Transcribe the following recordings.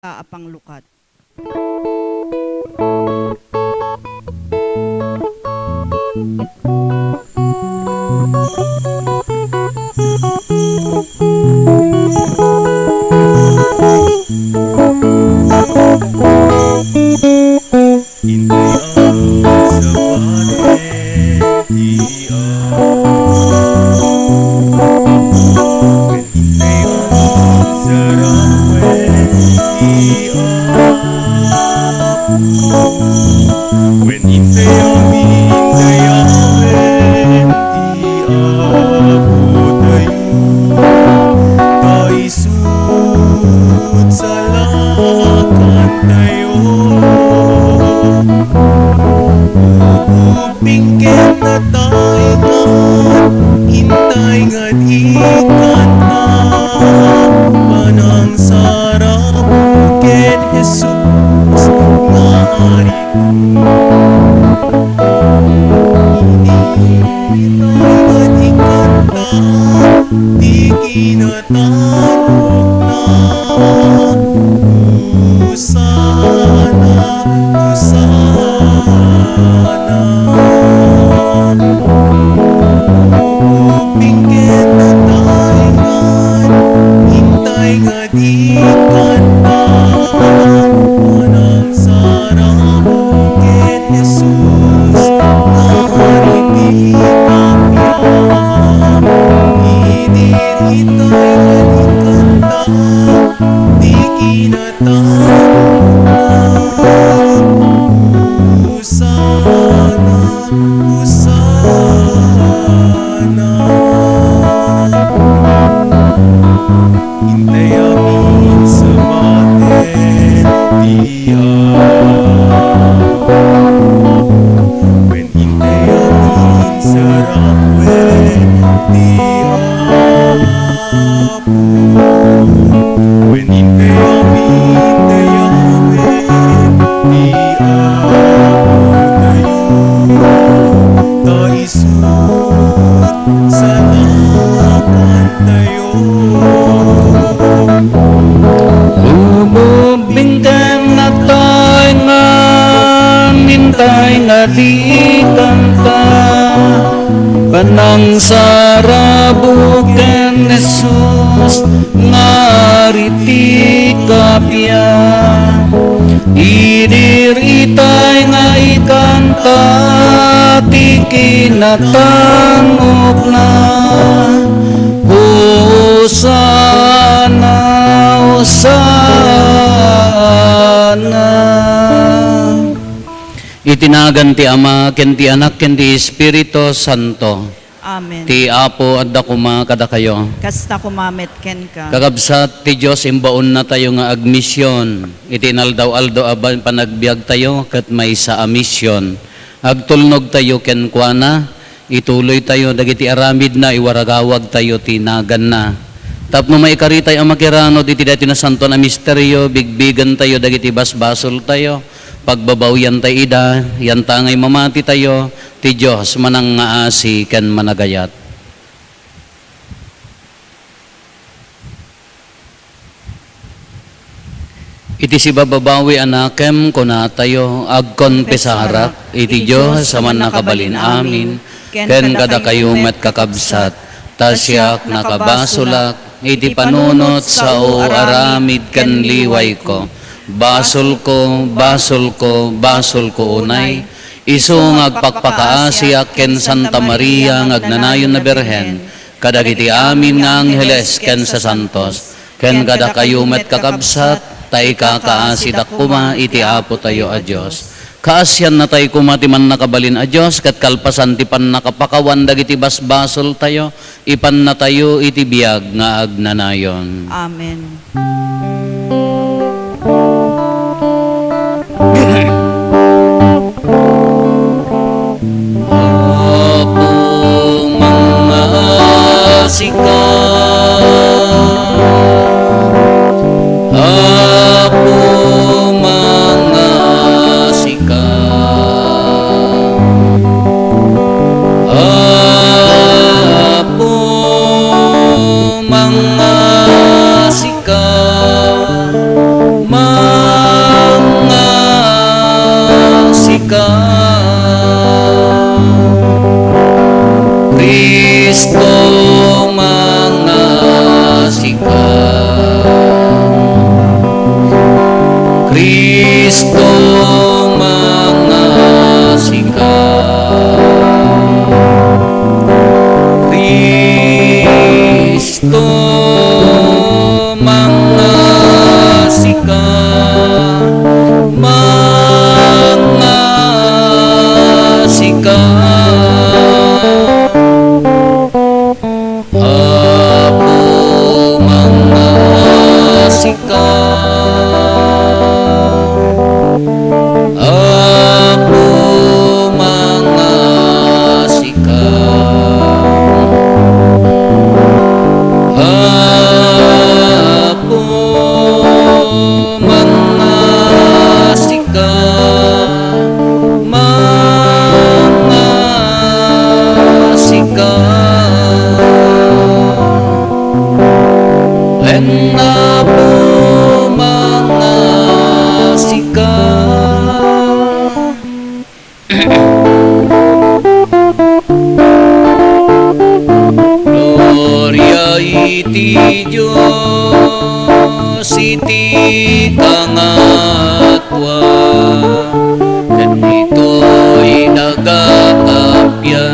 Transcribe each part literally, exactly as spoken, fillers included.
a panglukat. Intay amin sa pare ti Apo. Ken intay amin sa rawe ti Apo. Ken intay amin dayawen ti Apo tayo. Ta isut' salakantayo. Ubing ken nataengan, intay nga di kanta, panangsarabok ken Jesus nga Ari. Idi intay nga di kanta, di kina- Tan-ok na, Hosanna, Hosanna. Ubing ken nataengan, intay nga di kanta, manang sarabo ken Jesus, nga Ari ti tapia. Idi itay nga di kanta, di kinatangna. Hosanna, Hosanna. Intay amin sa baten ti Apo. Wen intay amin sa rawen ti Apo. Wen intay amin dayawen ti Apo tayo. Ta isut' salakantayo. Ubing ken nataengan, intay nga di kanta, panangsarabo ken Jesus, nga Ari ti tapia. Idi itay nga ikanta ti kinatangokna. Hosanna, Hosanna. Iti nagan ti Ama, ken ti Anak, ken ti Espiritu Santo. Amen. Ti Apo adda koma kadakayo. Kasta koma met kenka. Kakabsat, ti Dios imbaonnatayo nga agmision iti inaldaw-aldaw a ban-, panagbiagtayo ket maysa a mision. Agtulnogtayo kenkuana, ituloytayo dagiti aramidna, iwaragawagtayo ti naganna. Tapno maikaritay a makiranod iti daytoy nasantoan a misterio, bigbigentayo dagiti basbasoltayo, pagbabawiantay ida, yantangay mamatitayo, ti Dios manangngaasi ken managayat. Iti sibababawi a nakem, kunatayo, agkonpesarak iti Dios a mannakabalin amin, ken kadakayo met, kakabsat, ta siak nakabasolak iti panunot, sao, aramid ken liwayko. Basolko, basolko, basolko unay, isu nga agpakpakaasiak ken Santa Maria nga agnanayon a Birhen, kadagiti amin nga angheles ken sasantos, ken kadakayo met, kakabsat, ta ikakaasidak koma iti Apotayo a Dios. Kaasiannatay koma ti Mannakabalin a Dios, ket kalpasan ti pannakapakawan dagiti basbasoltayo, ipannatayo iti biag nga agnanayon. Amen. Apo, mangngaasika. Apo, mangngaasika. Apo, mangngaasika. Cristo, mangngasika. Cristo, mangngasika. Cristo, mangngasika, mangngasika. Apo, mangngasika. Apo, mangngasika. Apo, mangngasika, mangngasika. Wen Apo, mangngasika. Gloria iti Dios iti kangatua, ken ditoy nagakappia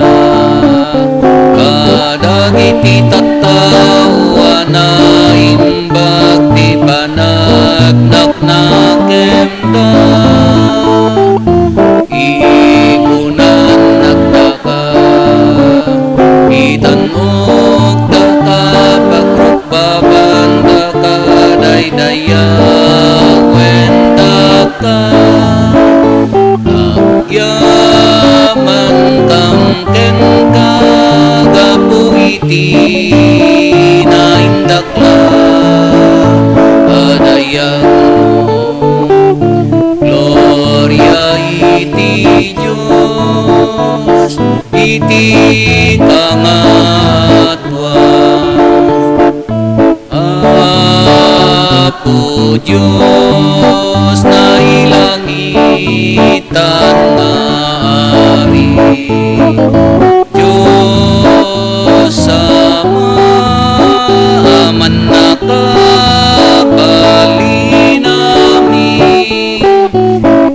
kadagiti tattao a naimbag ti panagnakna kenka. Ibunan nagdaka, itan-ok daka, pagrukbabandaka, daydayawen daka. Agyamankam kenka gapu iti naindak la a dayagmo. Gloria iti Dios iti kangatua. Apo Dios, nailangitan nga Ari, Dios Ama a mannakabalinami,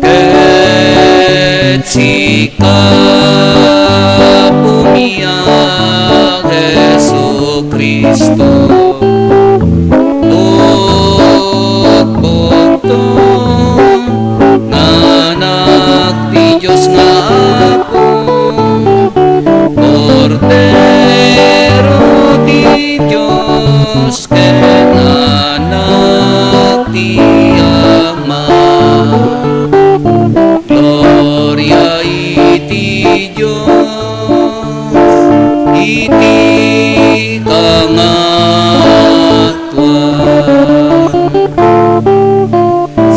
ket sika, Apomi a Jesu-Cristo, bukbukto nga Anak ti Dios nga Apo, Kordero ti Dios ken Anak ti Ama. Gloria iti Dios iti kangatua.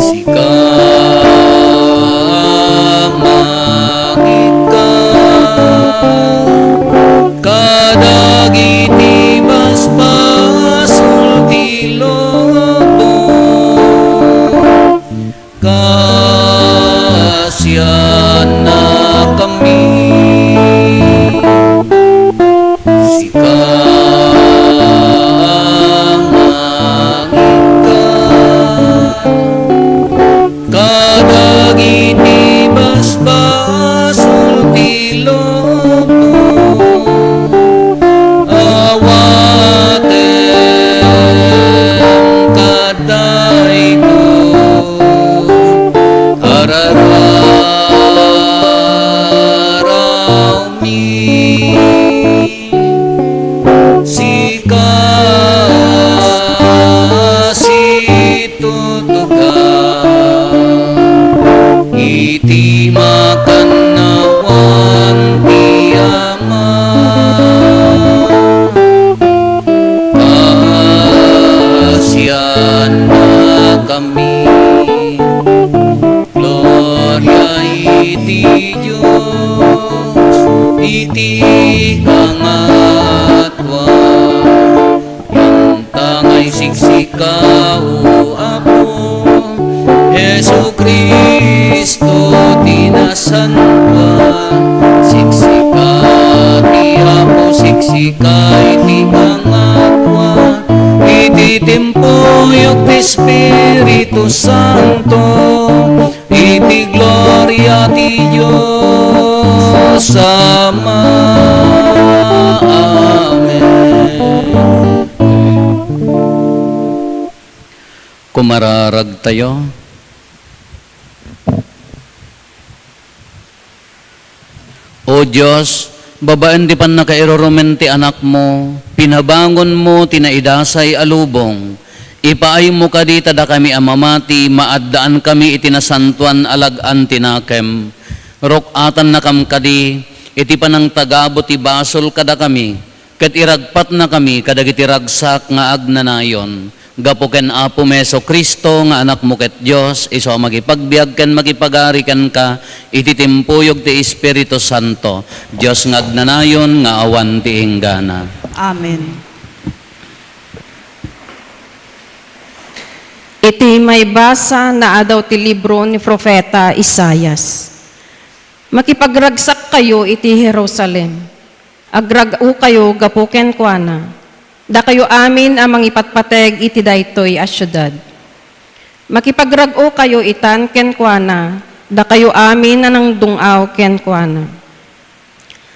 Sika, mangikka kadagiti basbasol ti lubong, kasiannakami. Sika, mangikka kadagiti basbasol ti lubong, awatem kadaytoy arararawmi. Sika situtugaw iti makannawan ti Ama. Kasiannakami. Gloria iti Dios iti kangatua. Yanta nga isiksika, O Apo, Jesu-Cristo ti nasantoan. Siksika ti Apo Ikaw ti pangakuan iti timpuyog ti Espiritu Santo, iti gloria ti Dios Ama. Amen. Kumararagtayo. O Dios, babaen ti pannakairurumen ti Anakmo, pinabangonmo ti naidasay a lubong. Ipaaymo kadi ta dakami a mamati, maaddaankami iti nasantoan a lag-an ti nakem. Ruk-atannakam kadi iti panangtagabo ti basol kadakami, ket iragpatnakami kadagiti ragsak nga agnanayon. Gapu ken Apomi Jesu-Cristo nga Anakmo ket Dios, isu a makipagbiag ken makipagari kenka iti timpuyog ti Espiritu Santo, Dios nga agnanayon nga awan ti inggana. Amen. Iti maibasa naadaw ti libro ni Profeta Isaias. Makipagragsakkayo iti Jerusalem. Agrag-okayo gapu kenkuana, dakayo amin a mangipatpateg iti daytoy a siudad. Makipagrag-okayo itan kenkuana, dakayo amin a nangdung-aw kenkuana.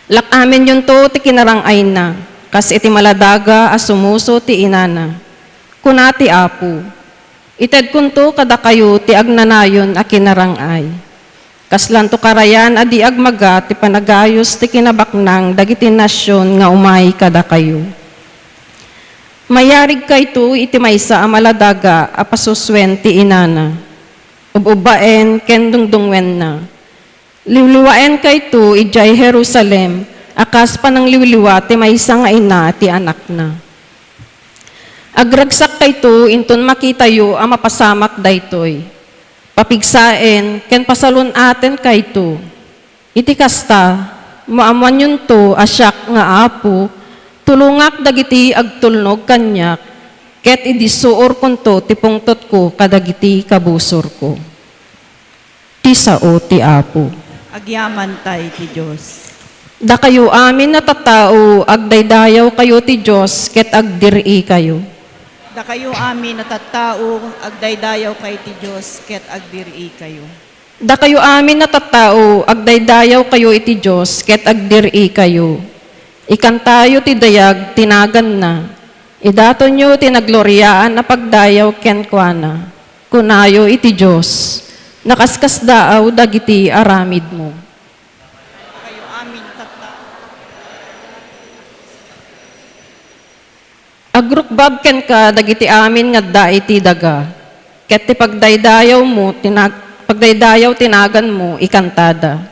Lak-amenyonto ti kinarang-ayna, kas iti maladaga a sumuso ti inana. Kuna ti Apo, Itedkonto kadakayo ti agnanayon a kinarang-ay. Kaslanto karayan a di agmaga ti panagayus ti kinabaknang dagiti nasion nga umay kadakayo. Mayarigkayto iti maysa a maladaga a pasusuen ti inana, ub-ubbaen ken dungdungngenna. Liwliwaenkayto idiay Jerusalem a kas panangliwliwa ti maysa nga ina ti anakna. Agragsakkayto inton makitayo a mapasamak daytoy. Papigsaen ken pasalun-atenkayto. Iti kasta, maammoanyonto a siak nga Apo, tulongak dagiti agtulnog kaniak, ket idissuorkonto ti pungtotko kadagiti kabusorko. Ti sao ti Apo. Agyamanta iti Dios. Dakayo amin a tattao, agdaydayawkayo ti Dios ket agdir-ikayo. Dakayo amin a tattao, agdaydayawkayo ti Dios ket agdir-ikayo. Dakayo amin a tattao, agdaydayawkayo iti Dios ket agdir-ikayo. Ikantayo ti dayag ti naganna. Idatonyo ti nagloriaan a pagdayaw kenkuana. Kunayo iti Dios, nakaskasdaaw dagiti aramidmo. Agrukbab kenka dagiti amin nga adda iti daga, ket ti pagdaydayawmo ti nag-, pagdaydayaw ti naganmo ikantada.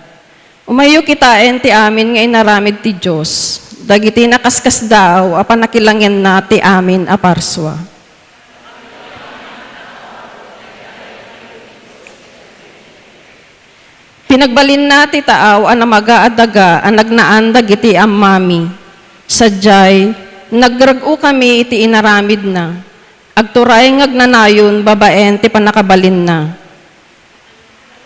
Umayyo kitaen ti amin nga inaramid ti Dios, dagiti nakaskasdaaw a pannakilangenna ti amin a parsua. Pinagbalinna ti taaw a namaga a daga a nagnaan dagiti ammami. Sadiay, nagrag-okami iti inaramidna. Agturay nga agnanayon babaen ti pannakabalinna.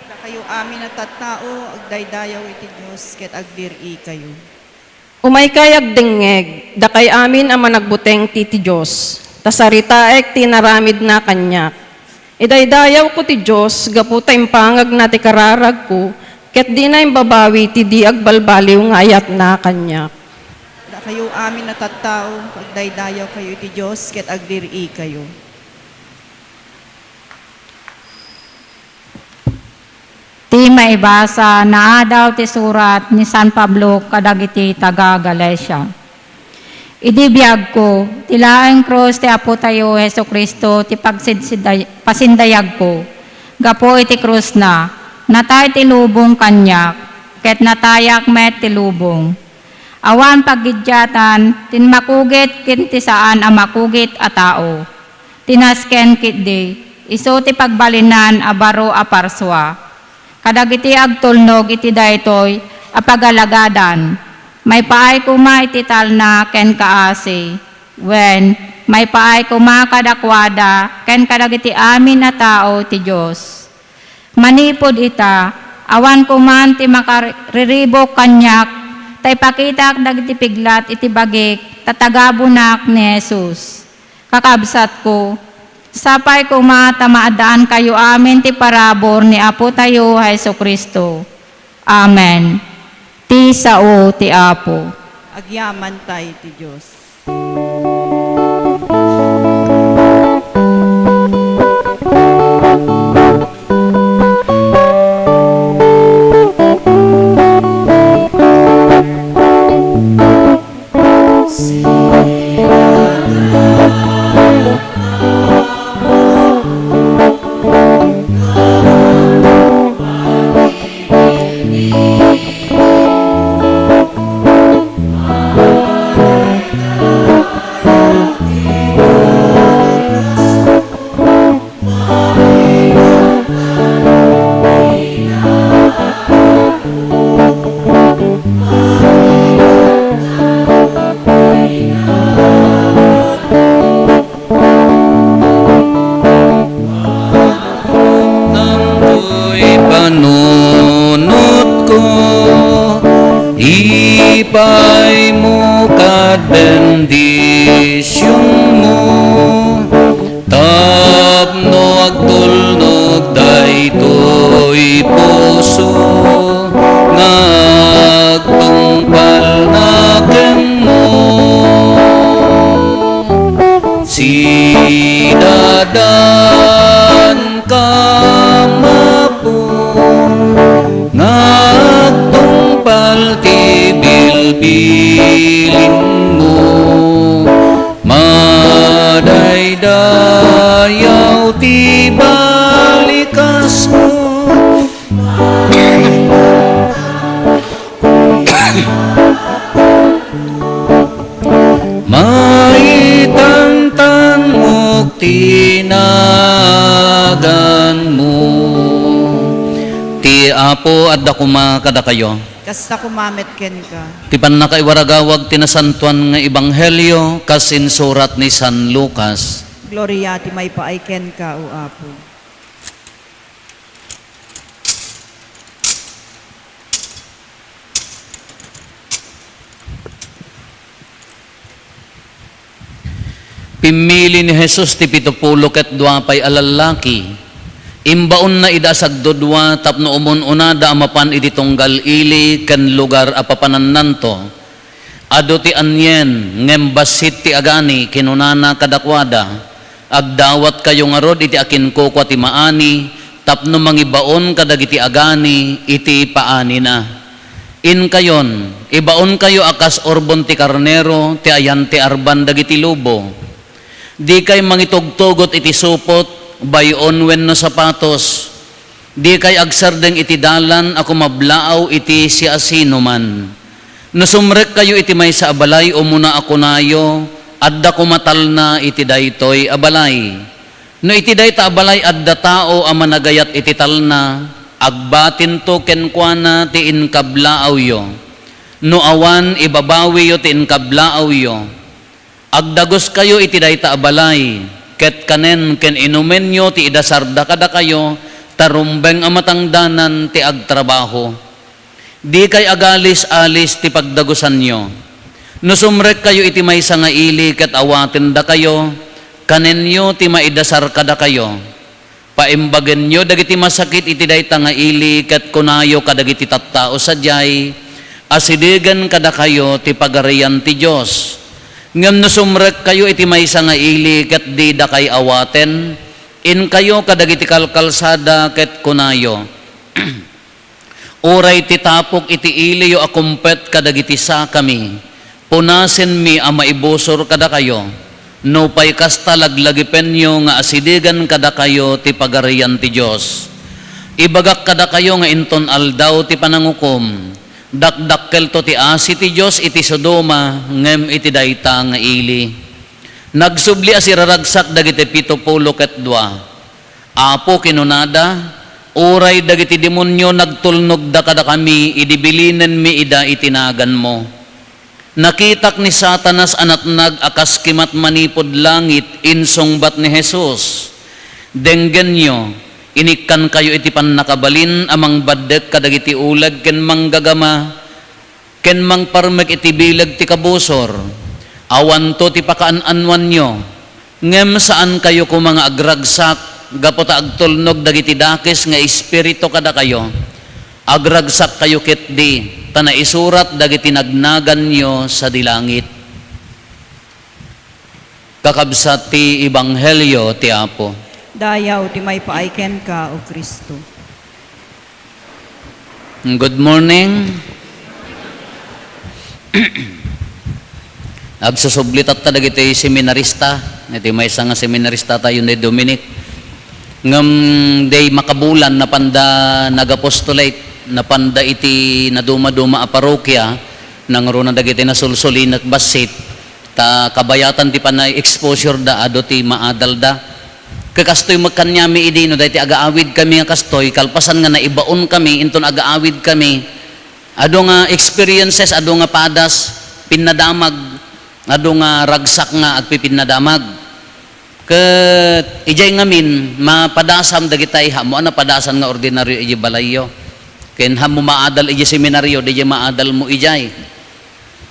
Dakayo amin a tattao, agdaydayaw iti Dios ket agdir-ikayo. Umaykay agdengngeg, dakay amin a managbuteng ti, ti Dios, ta saritaek ti inaramidna kaniak. Idaydayawko ti Dios gapu ta impangagna ti kararagko, ket dina imbabawi ti di agbalbaliw nga ayatna kaniak. Dakayo amin a tattao, agdaydayawkayo iti Dios ket agdir-ikayo. Ti maibasa naadaw ti surat ni San Pablo kadagiti taga-Galacia. Idi biagko, ti laeng krus ti Apotayo Jesu-Cristo ti pagsidsiday-, pasindayagko. Gapu iti krusna, natay ti lubong kaniak, ket natayak met ti lubong. Awan paggiddiatan ti makugit ken ti saan a makugit a tao. Ti nasken ketdi, isu ti pagbalinan a baro a parsua. Kadagiti agtulnog iti daytoy a pagalagadan, maipaay koma iti talna ken kaasi, wen, maipaay koma kadakuada ken kadagiti amin a tao ti Dios. Manipud ita, awan koman ti makariribuk kaniak ta ipakitak dagiti piglat iti bagik ta tagabunak ni Jesus. Kakabsatko, sapay koma ta maaddaankayo amin ti parabur ni Apotayo a Jesu-Cristo. Amen. Ti sao ti Apo. Agyamanta iti Dios. Nangtoy panunotko, ipaymo kad bendisionmo, tapno agtulnog daytoy puso nga agtungpalna kenmo. Sidadan Kamapu nga agtungpal ti bilbilinmo, madaydayaw ti balikasmo. Maitantanmok ti naganmo. Ti Apo adda koma kadakayo. Kasta koma met kenka. Ti pannakaiwaragawag ti nasantoan nga ebanghelio kas insurat ni San Lucas. Gloria ti maipaay kenka, O Apo. Pimmili ni Jesus ti pitopulo ket dua pay a lallaki. Imbaonna ida a sagdudua tapno umun-unada a mapan iti tunggal ili ken lugar a papanannanto. Adu ti anien, ngem bassit ti agani, kinunana kadakuada, "Agdawatkayo ngarud iti akinkukua ti maani tapno mangibaon kadagiti agani iti paanina. Inkayon, ibaonkayo a kas urbon ti karnero ti ayan ti arban dagiti lobo. Dikay mangitugtugot iti supot, bay-on wenno sapatos. Dikay agsardeng iti dalan a kumablaaw iti siasinoman. No sumrekkayo iti maysa a balay, umuna a kunayo, 'Adda koma talna iti daytoy a balay.' No iti dayta a balay adda tao a managayat iti talna, agbatinto kenkuana ti inkablaawyo. No awan, ibabawiyo ti inkablaawyo. Agdaguskayo iti dayta a balay, ket kanen ken inumenyo ti idasarda kadakayo, ta rumbeng a matangdanan ti agtrabaho. Dikay agalis-alis ti pagdagusanyo. No sumrekkayo iti maysa nga ili ket awatendakayo, kanenyo ti maidasar kadakayo. Paimbagenyo dagiti masakit iti dayta nga ili ket kunayo kadagiti tattao sadiay, "Asidegen kadakayo ti Pagarian ti Dios." Ngem no sumrekkayo iti maysa nga ili ket didakay awaten, inkayo kadagiti kalkalsada ket kunayo, "Uray ti tapok iti iliyo a kumpet kadagiti sakami, punasenmi a maibusor kadakayo. Nupay kasta, laglagipenyo nga asidegen kadakayo ti Pagarian ti Dios. Ibagak kadakayo nga inton Aldaw ti Panangukom, dakdakkelto ti asi ti Dios iti Sodoma ngem iti dayta nga ili." Nagsubli a siraragsak dagiti pito pulo ket dua. "Apo," kinunada, "uray dagiti demonio nagtulnogda kadakami idi bilinenmi ida iti naganmo. Nakitak ni Satanas a natnag a kas kimat manipud langit," insungbat ni Jesus. "Denggenyo, inikkankayo iti pannakabalin a mangbaddek kadagiti uleg ken manggagama, Ken mangparmek iti bileg ti kabusor, awanto ti pakaan-annuanyo, ngem saankayo koma nga agragsak gapu ta agtulnog dagiti dakes nga espiritu kadakayo. Agragsakkayo ketdi, ta naisurat dagiti nagnaganyo sadi langit. Kakabsat ti ebanghelio ti Apo. Dayaw ti maipaay kenka, O Cristo. Good morning. Agsusubli tatta dagiti seminarista. Iti maysa nga seminarista tayo ni Dominic. Ngem day makabulan, napanda nagapostolate, napanda iti naduma-duma a parokya, nangruna dagiti nasulsulinek bassit, ta kabayatan ti panay exposure da, adu ti maadal da. Kakastoy met kaniami idi, no daytoy agaawid kami nga kastoy, kalpasan nga naibaon kami, inton agaawid kami, adu nga experiences, adu nga padas, pinnadamag, adu nga ragsak nga agpipinnadamag. Ket idiay ngamin, mapadasam dagitay, hammo a napadasan nga ordinaryo idiay balayyo. Ken hammo maadal idiay seminaryo, didiay maadal mo idiay.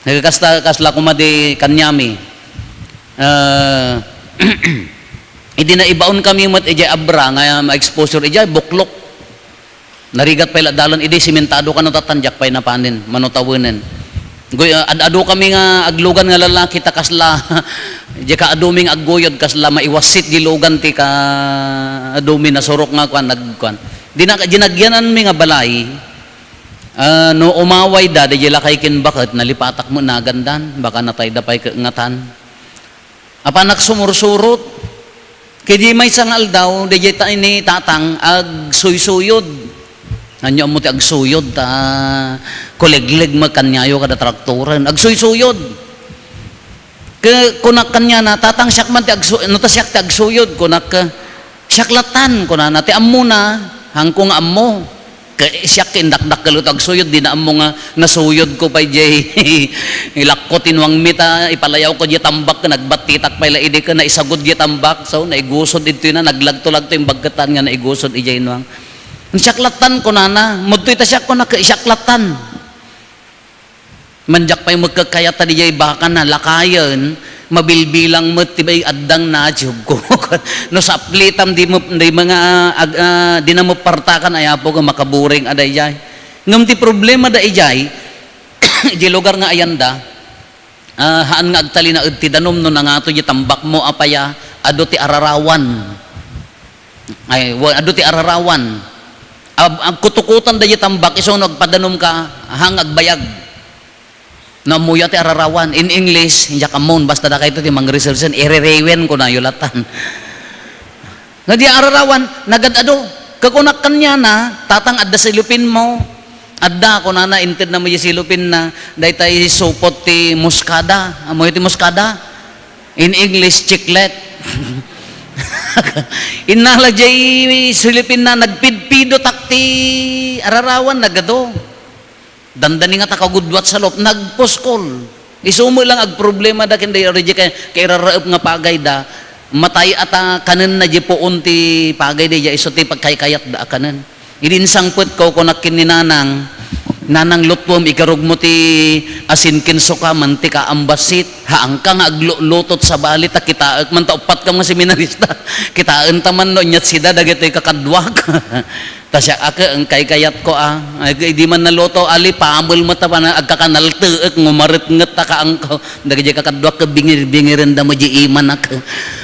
Nagkasta-, kasla koma di kaniami. Ah, idi naibaon kami met idiay abra nga ma-exposure idiay, buklok. Narigat pay la dalan, idi simentado kano tatan, diak pay napanen, mano tawenen. Guy-, ah, ad-adu kami nga aglugan nga lalaki, ta kasla, di ka aduming agguyod, kasla maiwassit di lugan ti ka adumi nasurok nga kuan, nagkuan. Di na, dinagyanan mi nga balay, ah, no umaway da, di lakay kin baket, nalipatak mo nagandan, baka natay da pay kaengatan. Apanak sumursurot. Ket di maysa nga aldaw, daydiay ta-, ni tatang agsuysuyod. Ania ammo ti agsuyod, ta kulegleg met kaniayo kada traktoren. Agsuysuyod. Ke-, kunak kaniana, "Tatang, siak man ti agsu-, no ta siak ti agsuyod," kunak, "Siak lattan," kunana. "Ti ammona, hangko nga ammo." Ke-, siak indakdakkel ito agsuyod, dina ammo nga nasuyodko pay diay ilakko ti nuangmi ta ipalayawko diay tambak, nagbattitak pay la idi ken naisagud diay tambak, so naigusod ditoy na, naglagto-lagto imbagketan nga naigusod idiay nuang. "Siak lattan," kunana, "Mudtoy ta siak," kunak, "Siak lattan." Mandiak pay met kakkayat ta diay bakana, lakayen, mabilbilang met ti bay addang na, Diosko. No saplitam, di mo, di mga, ag-, ah, di na mapartakan, ay Apo, nga makaburing a daydiay. Ngem ti problema daydiay, di lugar nga ayanda, ah, haan nga agtalinaed ti danum no nangato di tambak mo, apaya, adu ti ararawan. Ay, wa-, adu ti ararawan. Ag-, agkutukutan da di tambak, isu no agpadanum ka, haan nga agbayag. No ammoyo ti ararawan. In English, diak ammon, basta dakayto ti mangresearch, iririwen ko na, yulatan. Nga di ararawan, nagad-adu. Kakunak kaniana, "Tatang, adda silupin mo." "Adda," kunana, inted na mo di silupin na, daytay supot ti muskada. Ammoyo ti muskada? In English, chiclet. Innala jay silupin na, nagpidpidotak ti ararawan, nagadu. Dandani nga ta kagudua ti salop, nagpuskol. Isu met lang agproblema da ken daydiay kay kairaraep nga pagayda, matay a ta kanenna di puon ti pagayda, isu ti pagkaykayatda a kanen. Idi insangpetko, kunak ken ni Nanang, "Nanang, lutwem, ikarugmo ti asin ken suka, mantika, ambassit. Haanka nga agluto, sabali ta kitaek man ta uppat ka nga seminarista. Kitaenta man no aniat sida dagitoy kakaduak." Ta siak a ket, kaykayatko a. Ay, di man naluto, ali, pamel met a pana-, agkakanalteek, ngumaretnget ta kaangko. Dagiti kakaduak ket bingir-bingirenda met di imanak.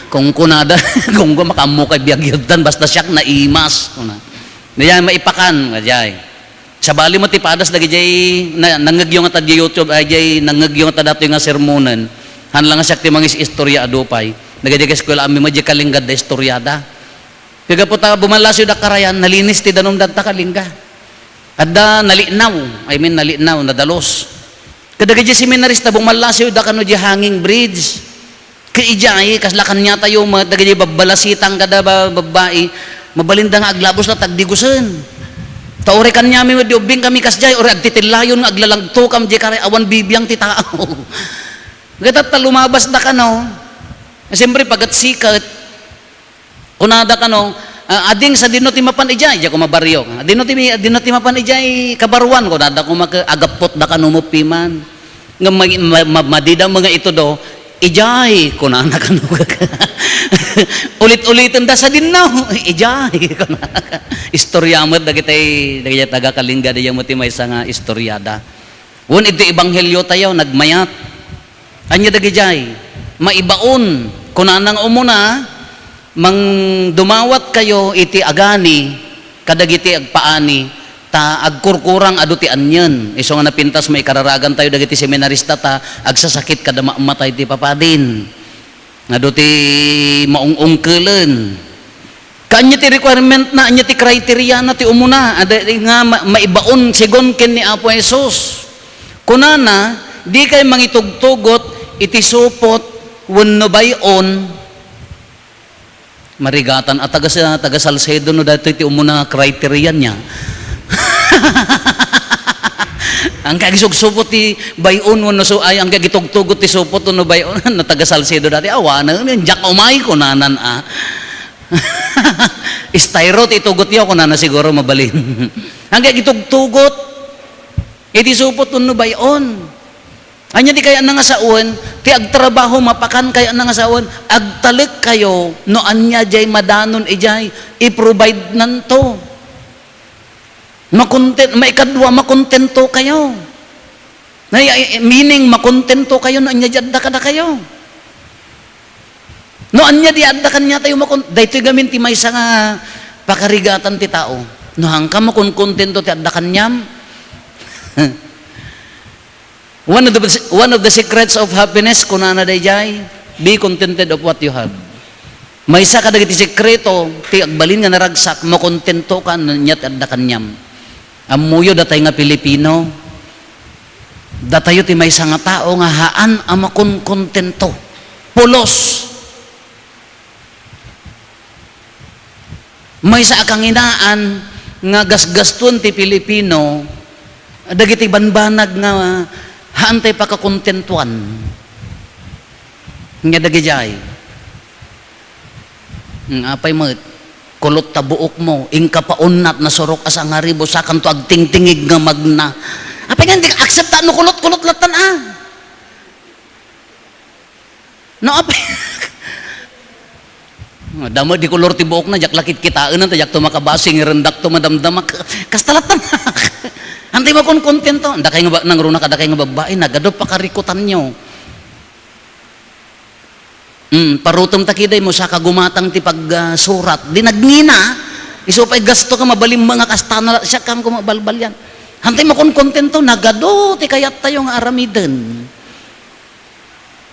Kunkunada, kunko, "Makaammo kay biag yadtan, basta siak naimas," kuna. Daydiay maipakan, daydiay. Sabali met ti padas dagidiay na-, nangngegyo ngata di YouTube, ay, diay nangngegyo ngata datoy nga sermonen. Haan la nga siak ti mangis-istorya, adu pay. Dagidiay kaeskuelaanmi met diay kalinggad da istoriada. Ket gapu ta bumallasiwda karayan, nalinis ti danumda ta kalinggad. Adda nalinaw, I mean, nalinaw, nadalus. Kadagiti seminarista, bumallasiwda kano di hanging bridge. Ket idiay, kasla kaniatayo met, dagiti babbalasitang kada ba-, babbai, mabalinda nga aglabus la tagdigusen. Ta uray kaniami met di ubbing kami kasdiay, uray agtitillayon nga aglalagtokam di karay awan bibiang ti tao. Ket ta lumabasda kano. Siyempre, pagatsiket, kunada kano, Ah, ading sadino ti mapan idiay, idiay koma barrio. Adino ti, adino ti mapan idiay kabaruan, kunada koma ket, agappot da kano muppiman. Nga ma-, ma-, ma-, madida mga itudo, "Idiay," kunana kano. Ulit-uliten da sadino, "Idiay," kunana. Istorya met dagiti, dagiti taga Kalinga, diay met ti maysa nga istoryada. Wen iti ebanghelio tayo, nagmayat. Ania dagidiay? Maibaon. Kunana nga umuna, "Mangdumawat kayo iti agani kadagiti agpaani, ta agkurkurang adu ti anien." Isu nga napintas maikararagan tayo dagiti seminarista ta agsasakit kada mamatay ti papadin. Adu ti maung-ungkelen. Kaanya ti requirement na, anya ti criteria na ti umuna, ada nga ma-, maibaon segun ken ni Apo Jesus. Kunana, "Dikay mangitugtugot iti supot wenno bay-on." Marigatan a taga, taga Salcedo no daytoy ti umuna nga criteria niya. Ang kagisugsupot ti bay-on wenno su-, ay, ang kagitugtugot ti supot wenno bay-on, no taga Salcedo dati, awanen, diak umay, kunanan a. Styro ti itugotyo, kunana siguro mabalin. Ang kagitugtugot iti supot wenno bay-on. Ania ti kayatna nga sawen? Ti agtrabaho mapakan, kayatna nga sawen, agtalek kayo no ania diay madanon idiay, i-provide nanto. Makonten-, maikadua, makontento kayo. Nay-, ay, meaning, makontento kayo no ania diay adda kadakayo. No ania diay adda kaniatayo makon-, daytoy gamin ti maysa nga pakarigatan ti tao. No haanka makonkontento ti adda kaniam. One of the, one of the secrets of happiness, kunana daydiay, "Be contented of what you have." Maysa kadagiti sekreto ti agbalin nga naragsak, makontento ka no ania ti adda kaniam. Ammoyo, datay nga Pilipino, datayo ti maysa nga tao nga haan a makonkontento. Pulos. Maysa a kanginaan nga gasgastuan ti Pilipino, dagiti banbanag nga haan tay pakakontentuan. Nga dagidiay. Hmm, apay met, kulot ta buokmo, inka pa unnat, nasurok a sangaribo, sakanto agtingtingig nga magna. Apay nga, di aksepta no kulot, kulot latan, a. No, apay. Damo di kolor ti buokna, diak la kitkitaen, ta diakto makabasing, irendakto madamdama. Kasta latan. Antay makonkontento. Dakay nga ba-, nangruna kadakay nga babbai, nagadu pakarikutanyo. Mm, parutem ta kiday mo, saka gumatang ti pag, ah, surat. Di nagngina, isu pay gasto ka, mabalim nga kasta na, siak kan ko mabalbalian. Hantay makonkontento, nagadu ti kayat tayo nga aramiden.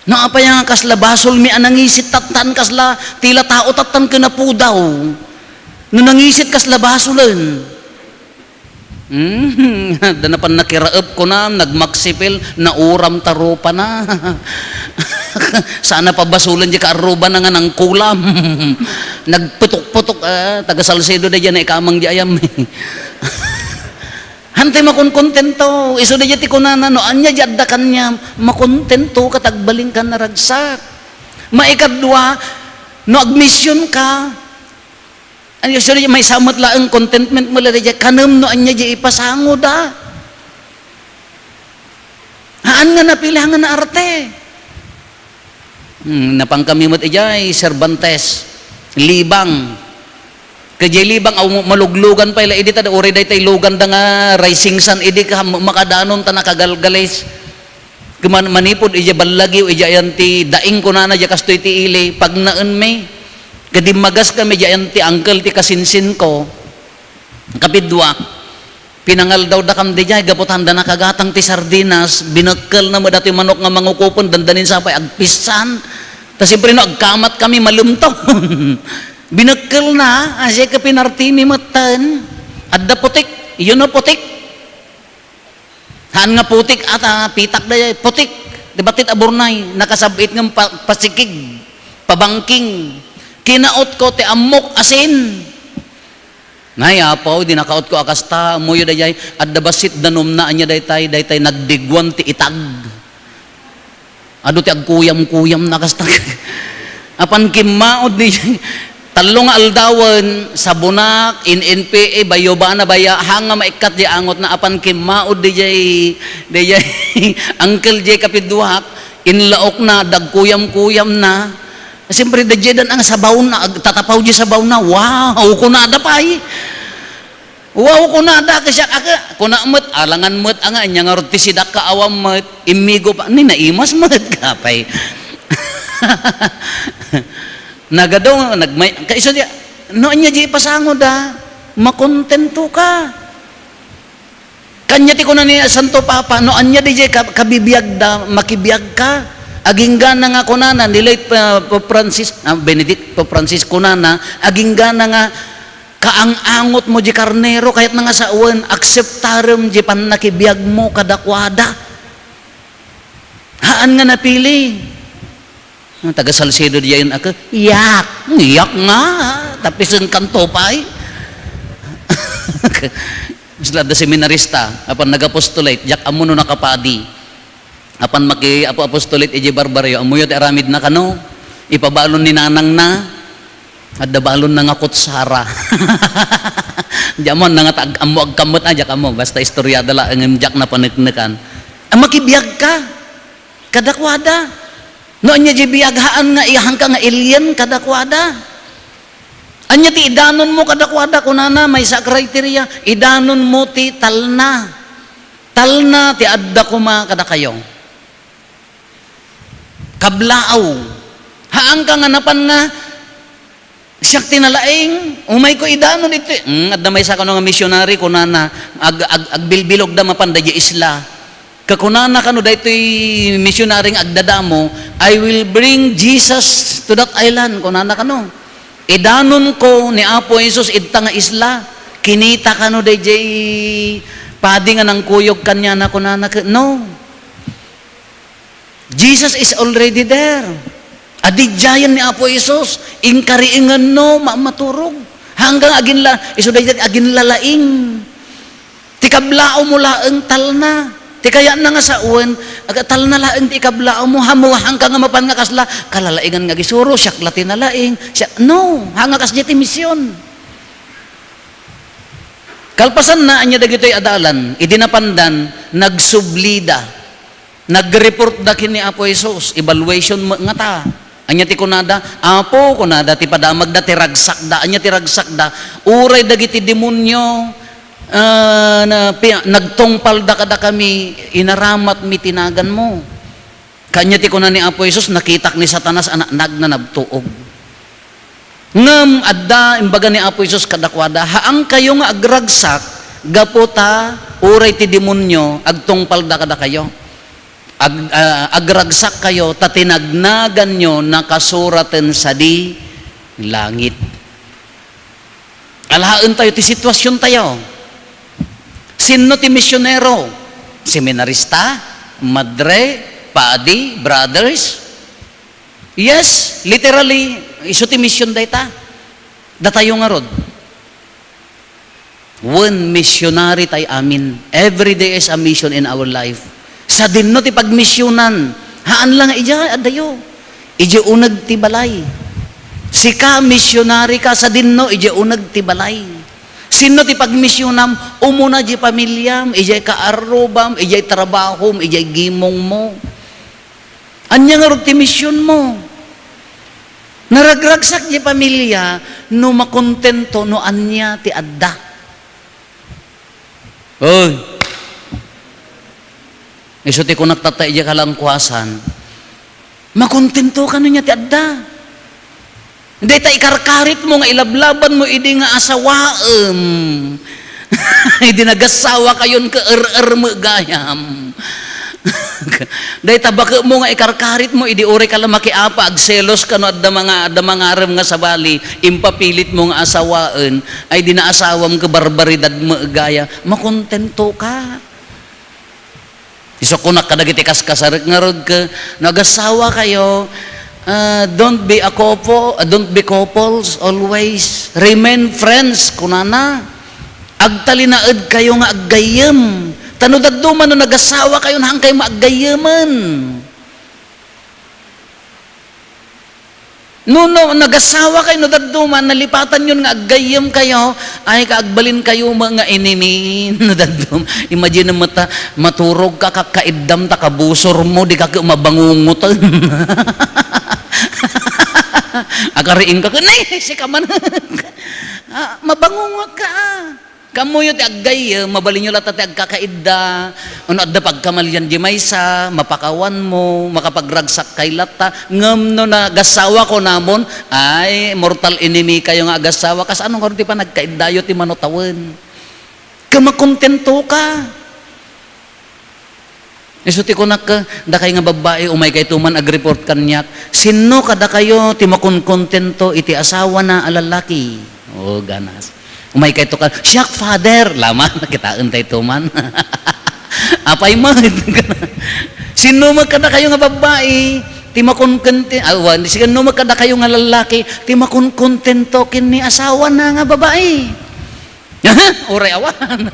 No, apay nga kasla basolmi a nangisit tattan, kasla tila tao tattan ken napudaw. No nangisit, kasla basolen. Hmm, adda na pan nakiraep, kunam, nagmaksipil, nauram ta rupana. Sana pabasolen di kaarrubana nga nangkulam. Nagputok-putok, ah, taga Salcedo da dyan, ikamang di ayam. Hantay makonkontento. Isu da dyan ti kunana, no, anya di adda kaniam, makontento ka, tagbalin ka naragsak. Maikadua, no, agmission ka, Ania, sorry, maysa met laeng contentment mo la daydiay, kanem no ania diay ipasangoda. Haan nga napili, haan nga naarte. Hmm, napankami met idiay Cervantes, Libang. Kadiay Libang, aw, maluglugan pay la idi, ta uray daytay lugan da nga rising sun idi ka makadanon ta nakagalgalis. Kuman-, manipud idiay ballagiw, idiay ayan ti daing kunana, diay kastoy ti ili, pagnaenmi. Ket dimmagas kami, diay ayan ti uncle ti kasinsinko. Kapidua, pinangaldawdakam didiay, gapu ta anda nakagatang ti sardinas, binekkelna met datoy manok nga mangukupen, dandanin sa pay agpissan. Ta siyempre no agkamat kami, malemton. Binekkelna, asya ket pinartimi metten. Adda putik, you know putik? Haan nga putik, ata, pitak da, putik. Di ba, tit aburnay, nakasab-it nga pa-, pasikig, pabangking. Kinaot ko ti ammok asin. Nay, apaw, di nakaot ko a kasta, ammoyo dayay, adda bassit danumna, anya daytay, daytay nagdiguan ti itag. Adu ti agkuyam-kuyam na kasta. Apan kimmaod ni, Tallo nga aldawen, sabonak, in N P A, bayo bana baya, haan nga maikkat di angotna, apan kimmaud di jay, di jay, uncle jay kapidduak, inlaokna, dagkuyam-kuyamna. Siyempre, da jay dan ang sabawna, ag-, tatapaw di sabawna, wow, kunada pay. Wow, kunada, kasiak, aka, kuna met, alangan met, anga, anya nga rod ti sidak ka awam met, immigo pa, ni naimas met, kapay. Nagado, nagmay-, kaiso di, no, anya di ipasango da, makontento ka. Kanya ti kuna ni Santo Papa, no, anya di di ka-, kabibiag da, makibiag ka. Aginggana nga kunana, ni late, uh, Pope Francis, ah, Benedict, Pope Francis kunana, aginggana nga, kaang-angot mo di karnero, kayat na nga sawen, akseptarem di pannakibiag mo kadakuada. Haan nga napili. Ang taga Salcedo diayon ako, yak, yak nga, tapisen kanto pay. Mas lada seminarista, apan nag-apostolate, diak ammo no nakapadi. Apan maki-apo-, apostolate iti barbaryo, ammoyo ti aramidna kano? Ipabalon ni nanangna, adda balonna nga kutsara. Di ammo, nanga tag-, ammo agkammet, ah, diak ammo. Basta istorya da laeng, diak napaneknekan. Ah, makibiag ka. Kadakuada. No, anya di biag haan nga iyahanka nga alien kadakuada. Anya ti idanon mo kadakuada, kunana, maysa a criteria, idanon mo ti talna. Talna ti adda koma kadakayo. Kablaaw. Haanka nga napan nga, siak ti nalaing, umayko idanon iti. Hmm, adda maysa kano nga missionary, kunana, ag-, ag-, agbilbilog da mapan da di isla. Kakunana kano daytoy missionary nga agdadamo, "I will bring Jesus to that island," kunana kano. Idanon ko ni Apo Jesus idta nga isla. Kinita kano dayjay padi nga nangkuyog kaniana, kunana ke-, no. Jesus is already there. Adidjayen ni Apo Jesus, inkariinganno, ma-, maturog. Hanggang aginla-, isu dayjay aginlalaing. Ti kablaaw mo laeng talna. Ti kayatna nga sawen, aga talna laeng ti ikablaaw mo, hamo, hangka nga mapan nga kasla, kalalaingan nga agisuro, siak la ti nalaing. Siak, no, hanga kasdiay ti mision. Kalpasanna, ania dagitoy adalan, idi napandan, nagsublida. Nag-report da ken ni Apo Jesus, evaluation met ngata. Ania ti kunada? "Apo," kunada, "ti padamagda ti ragsakda." Ania ti ragsakda? "Uray dagiti demonio, ah, na, pi-, nagtungpalda kadakami, inaramatmi ti naganmo." Kanya ti kuna ni Apo Jesus, "Nakitak ni Satanas a na-, nagnanabtuog." Ngem adda imbaga ni Apo Jesus kadakuada, "Haankayo nga agragsak gapu ta uray ti demonio agtungpalda kadakayo. Ag-, ah, agragsak kayo ta ti nagnaganyo nakasuraten sadi langit." Alaen tayo ti sitwasyon tayo. Sinno ti misionero? Seminarista, madre, padi, brothers? Yes, literally, isu ti mission dayta. Datayo ngarud. Wen, missionary tay amin. Every day is a mission in our life. Sadinno ti pagmisionan. Haan la nga idiay, addayo. Idiay uneg ti balay. Sika, missionary ka, sadinno, idiay uneg ti balay. Sinno ti pagmisionam? Umuna di pamiliam, idiay kaarrubam, idiay trabahom, idiay gimongmo. Ania ngarud ti misionmo? Naragragsak di pamilia no makontento no ania ti adda. Oy. Isu ti kunak tatta idiay kalangkuasan. Makontento ka no ania ti adda. Dayta ikarkaritmo nga ilablabanmo idi nga asawaem. Idi nagassawa kayon ket er-er met gayam. Dayta baketmo nga ikarkaritmo idi uray ka la makiapa, agselos ka no adda manga-, adda mangarem nga sabali, impapilitmo nga asawaen, ay di naasawam ket barbaridad met gayam. Makontento ka. Isu kunak kadagiti kaskasarek ngarud ket, "No agassawa kayo, ah, don't be a couple, ah, don't be couples always. Remain friends," kunana. "Agtalinaed kayo nga aggayyem. Ta no dadduma no nagassawa kayo, haan kayo maaggayyem." No, no, nagasawakayo, no dadduma, nalipatanyon nga aggayyemkayo, ay, kaagbalinkayo met nga enemy, no dadduma. Imagine mo ta, maturogka, kakkaiddam ta kabusormo, dika ket mabangungoten. Agariingka ket, "Nay, sika man." Ah, mabangungotka, ah. Kaammoyo ti aggayyem, mabalinyo latta ti agkakaidda, no adda pagkamalian di maysa, mapakawanmo, makapagragsakkay latta, ngem no nagassawa kunamon, ay, mortal enemykayo nga agassawa, kasano ngarud ti panagkaiddayo ti mano tawen? Ket makontentoka. Isu ti kunak, "Dakay nga babbai, umaykayto man agreport kaniak. Sinno kadakayo ti makonkontento iti asawana a lallaki?" O, ganas. Umaykayto ka, "Siak, Father." Lama, kitaentayto man. Apay met? Sinno met kadakayo nga babbai ti makonkonte-, ah, wan, sinno met kadakayo nga lallaki ti makonkontento ken ni asawana nga babai? Uray awan.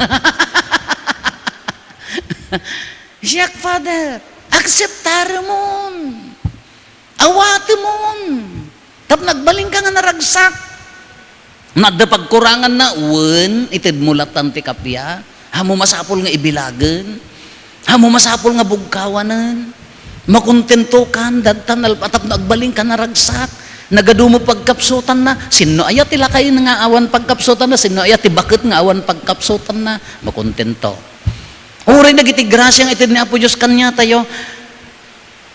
Siak, Father, akseptaremon. Awatemon. Tapno agbalinka nga naragsak. No adda pagkuranganna, wen, itedmo lattan ti kappia. Ammom masapul nga ibilagen. Ammom masapul nga bugkawanen. Makontentokan, dadtan, alpa-, tapno agbalinka naragsak. Nagadumo pagkapsutanna. Sinno aya ti lakay nga awan pagkapsutanna? Sinno aya ti baket nga awan pagkapsutanna? Makontento. Uray dagiti grasia nga ited ni Apo Dios kaniatayo,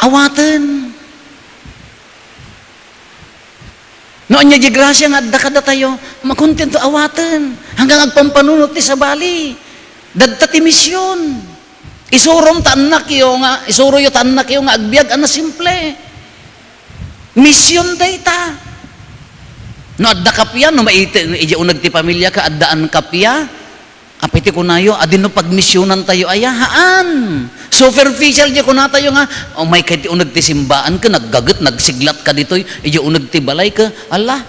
awaten. No ania di grasia nga adda kadatayo, makontento, awaten. Hanggang agpampanunot ti sabali. Dadta ti mision. Isurom ta annakyo nga, isuroyo ta annakyo nga agbiag a nasimple. Mision dayta. No adda kappia, no maiti-, idiay uneg ti pamiliaka, addaan kappia, apay ti kunayo, "Adi no pagmisionantayo aya?" Haan. Superficial di kunatayo nga, "Umaykay ti uneg ti simbaan ket naggaget, nagsiglatka ditoy, idiay uneg ti balay ket, ala."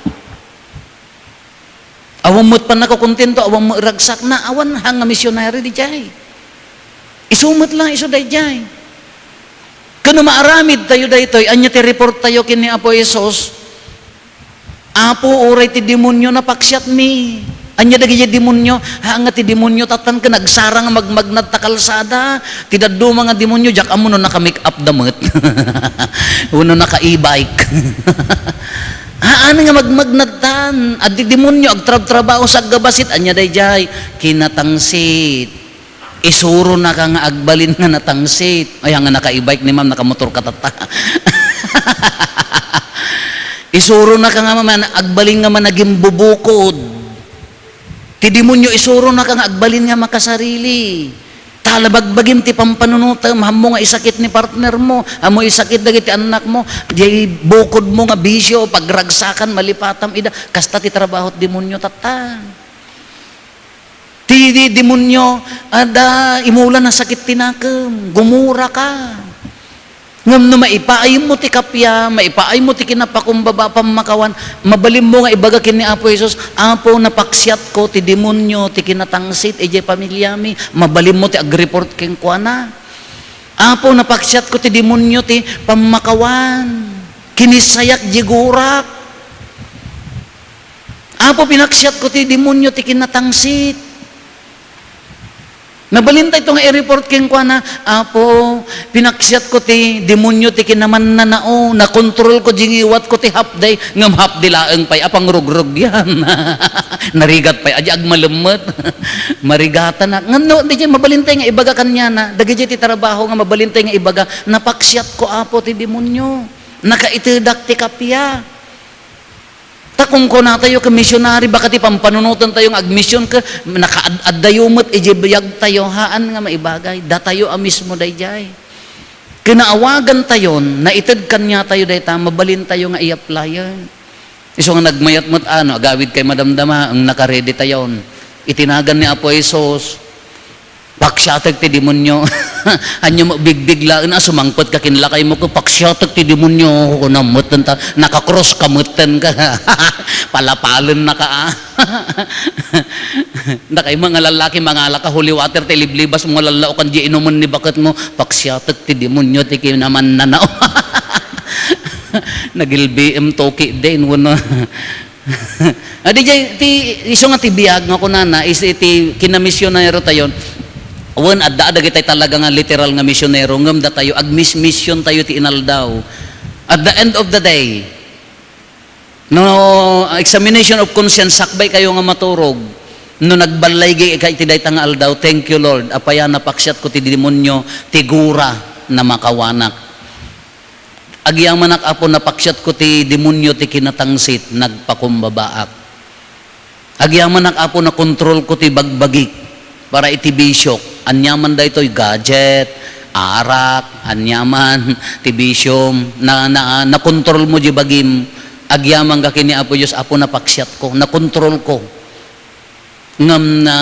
Awan met pannakakontento, awan met ragsakna, awan haan nga misionary didiay. Isu met la, isu daydiay. Ket no maaramidtayo daytoy, ania ti reporttayo ken ni Apo Jesus? "Apo, uray ti demonio napaksiatmi." Ania dagiti demonio? Haan nga ti demonio tattan ket nagsarang nga magmagnad ta kalsada. Ti dadduma nga demonio, diak ammo no naka-make-up da met. Wenno naka-e-bike. Haan nga magmagnadtan. Addi demonio, agtrabtrabaho sa aggabasit. Ania daydiay? Kinatangsit. Isuronaka nga agbalin nga natangsit. Ay, nga naka-e-bike ni ma'am, nakamotor ka tatta. Isuronaka nga man, agbalin nga managimbubukod. Ti demonio isuronaka nga agbalin nga makasarili. Talabagbagim ti pampanunotem, ammo nga isakit ni partner mo, ammo isakit dagiti annak mo, diay bukod mo nga bisio, pagragsakan, malipatam ida, kasta ti trabaho ti demonio tatta. Ti, ti demonio, adda imula nasakit ti nakem, gumura ka. Ngem no maipaaymo ti kappia, maipaaymo ti kinapakumbaba a pammakawan, mabalinmo nga ibaga ken ni Apo Jesus, "Apo, napaksiatko ti demonio ti kinatangsit idiay pamiliami." Mabalinmo ti agreport kenkuana. "Apo, napaksiatko ti demonio ti pammakawan. Kinisayak di gurak. Apo, pinaksiatko ti demonio ti kinatangsit." Mabalintayto nga i-report kenkuana, "Apo, pinaksiatko ti demonio ti kinamannanao, nakontrolko, dingiwatko ti half day, ngem half day laeng pay a pangrugrugian." Narigat pay, adi agmalemmet. Marigatanak. Ngem no, di mabalintay nga ibaga kaniana, dagiti ti trabaho nga mabalintay nga ibaga, "Napaksiatko, Apo, ti demonio. Nakaitedak ti kappia." Ta kunkunatayo ket misionary, baka ti pampanunotentayo nga agmision ket nakaad-addayo met idiay biagtayo, haan nga maibagay. Datayo a mismo daydiay. Kinaawagantayon, naited kaniatayo dayta, mabalintayo nga i-applyen. Isu nga nagmayat met, ano, agawid kay madamdama, ang nakaready tayon. Itinagan ni Apo Jesus, "Paksiatek ti demonio." Ania mo bigbig laeng a sumangpet ka ken lakay mo ket, "Paksiatek ti demonio," kuna metten ta, naka-cross ka metten ka. Palapalennaka, a. Dakay nga lallaki, mangalaka holy water ti liblibas mo nga lallaokan di inumen ni baket mo, "Paksiatek ti demonio ti kinamannanao." Nagilbiim toki din, wano. Adi jay, ti, isu nga ti biag nga kunana, is iti kinamisionero tayon, wen, adda dagiti talaga nga literal nga misionero, ngem datayo, agmismision tayo ti inaldaw. At the end of the day, no, examination of conscience, sakbay kayo nga maturog. No nagballay gi-, ka iti dayta nga aldaw, "Thank you, Lord. Apay a napaksiatko ti demonio, ti gura na makawanak." Agyamanak, Apo, napaksiatko ti demonio ti kinatangsit, nagpakumbabaak. Agyamanak, Apo, nakontrolko ti bagbagik para iti bisiok. Aniaman daytoy, gadget, arak, aniaman ti bisiom, na, na, nakontrolmo di bagim. Agyamanka ken ni Apo Dios, Apo, napaksiatko, nakontrolko. Ngem na,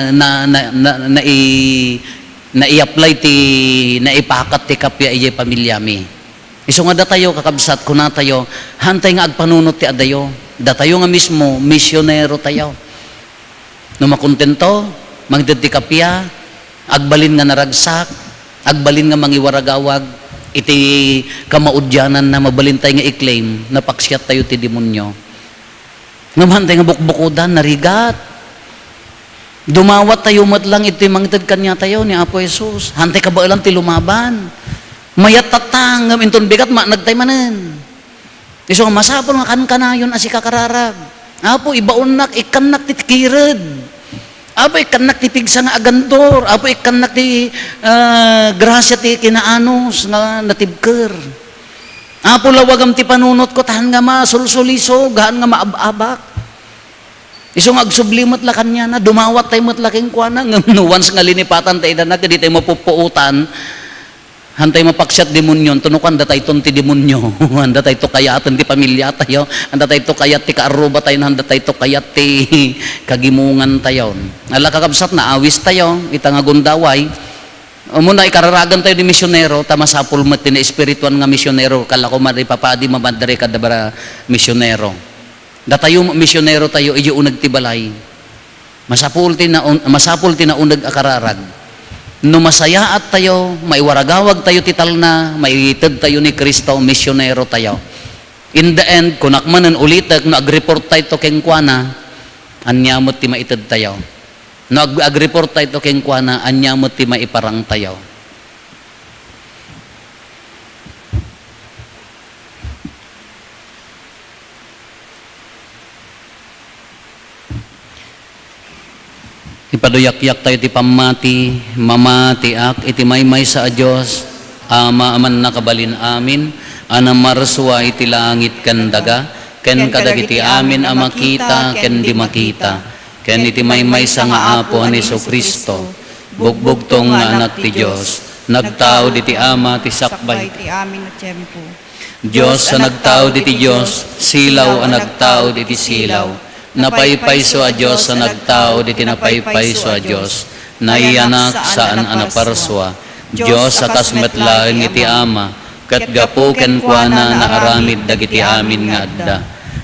na, na, na, nai-, nai-apply ti, naipakat ti kappia idiay pamiliami. Isu nga datayo, kakabsat, kunatayo, haantay nga agpanunot ti adayo. Datayo nga mismo, misionero tayo. No makontento, mangted ti kappia, agbalin nga naragsak, agbalin nga mangiwaragawag, iti kamaudiananna, mabalintay nga i-claim, napaksiat tayo ti demonio. Ngem haantay nga bukbukodan, narigat. Dumawat tayo met lang iti mangted kaniatayo ni Apo Jesus. Haantay kabaelan ti lumaban. Mayat tatta, ngem inton bigat, maaneg tay manen. Isu nga masapul nga kankanayon a sika kararag. Apo, ibaonnak, ikkannak ti kired. Apo, ikkannak ti pigsa nga agandor. Apo, ikkannak ti, ah, grasia ti kinaanus nga natibker. Apo, lawagam ti panunotko, ta haan nga masulsulisog, haan nga maab-abak. Isu nga agsubli met la kaniana, dumawat tay met la kenkuana, ngem no once nga linipatan tay dana, ket di tay mapuppuotan, haantay mapaksiat demonio, no kuan, datayton ti demonio, haanda tayto kayaten ti pamiliatayo, haanda tayto kayat ti kaarrubatayo, haanda tayto kayat ti kagimongantayo. Ala, kakabsat, naawis tayo, ita nga gundaway, Umuna, ikararagan tayo ti misionero, ta masapul met ti naespirituan nga misionero, kala ko maripapadi, mamadre kada bara misionero. Datayo, misionero tayo, idiay uneg ti balay. Masapul ti naun-, masapul ti nauneg a kararag. No masayaat tayo, maiwaragawag tayo ti talna, maited tayo ni Cristo, misionero tayo. In the end, kunak manen, ulitek, no agreport tayo to kenkuana, ania met ti maited tayo? No ag-, agreport tayo to kenkuana, ania met ti maiparang tayo? Ipaduyakyak tayo ti pammati, mamatiak iti maymaysa a Dios, Ama a mannakabalin amin, a namarsua iti langit ken daga, ken kadagiti amin a makita ken di makita, ken iti maymaysa nga Apo a ni Jesu-Cristo, bugbugtong nga Anak ti Dios, nagtaud iti Ama ti sakbay ti amin a tiempo. Dios a nagtaud iti Dios, silaw a nagtaud iti silaw, napaypayso a Dios a nagtaud iti napaypayso a Dios, nayanak saan a naparsua, Dios a kas met laeng iti Ama, ket gapu kenkuana naaramid dagiti amin nga adda.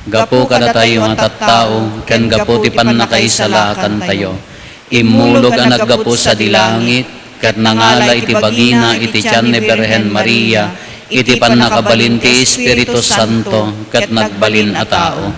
Gapu kadatayo nga tattao, ken gapu ti pannakaisalakantayo, immulog a naggapu sadi langit, ket nangala iti bagina iti tian ni Birhen Maria, iti pannakabalin ti Espiritu Santo, ket nagbalin a tao.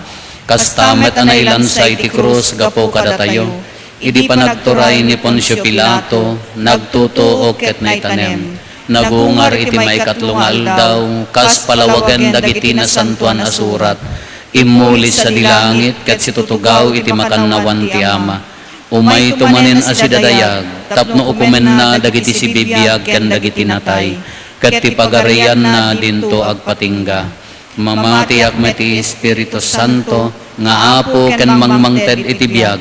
Kasta met a nailansa iti krus gapu kadatayo, idi panagturay ni Poncio Pilato, nagtutuok ket naitanem. Nagungar iti maikatlo nga aldaw, kas palawagen dagiti Nasantoan a Surat. Immuli sadi langit ket situtugaw iti makannawan ti Ama. Umayto manen a sidadayag, tapno ukomenna dagiti sibibiag ken dagiti natay, ket ti pagarianna dinto agpatingga. Mamatiak met ti Espiritu Santo, nga Apo ken mangmangted iti biag,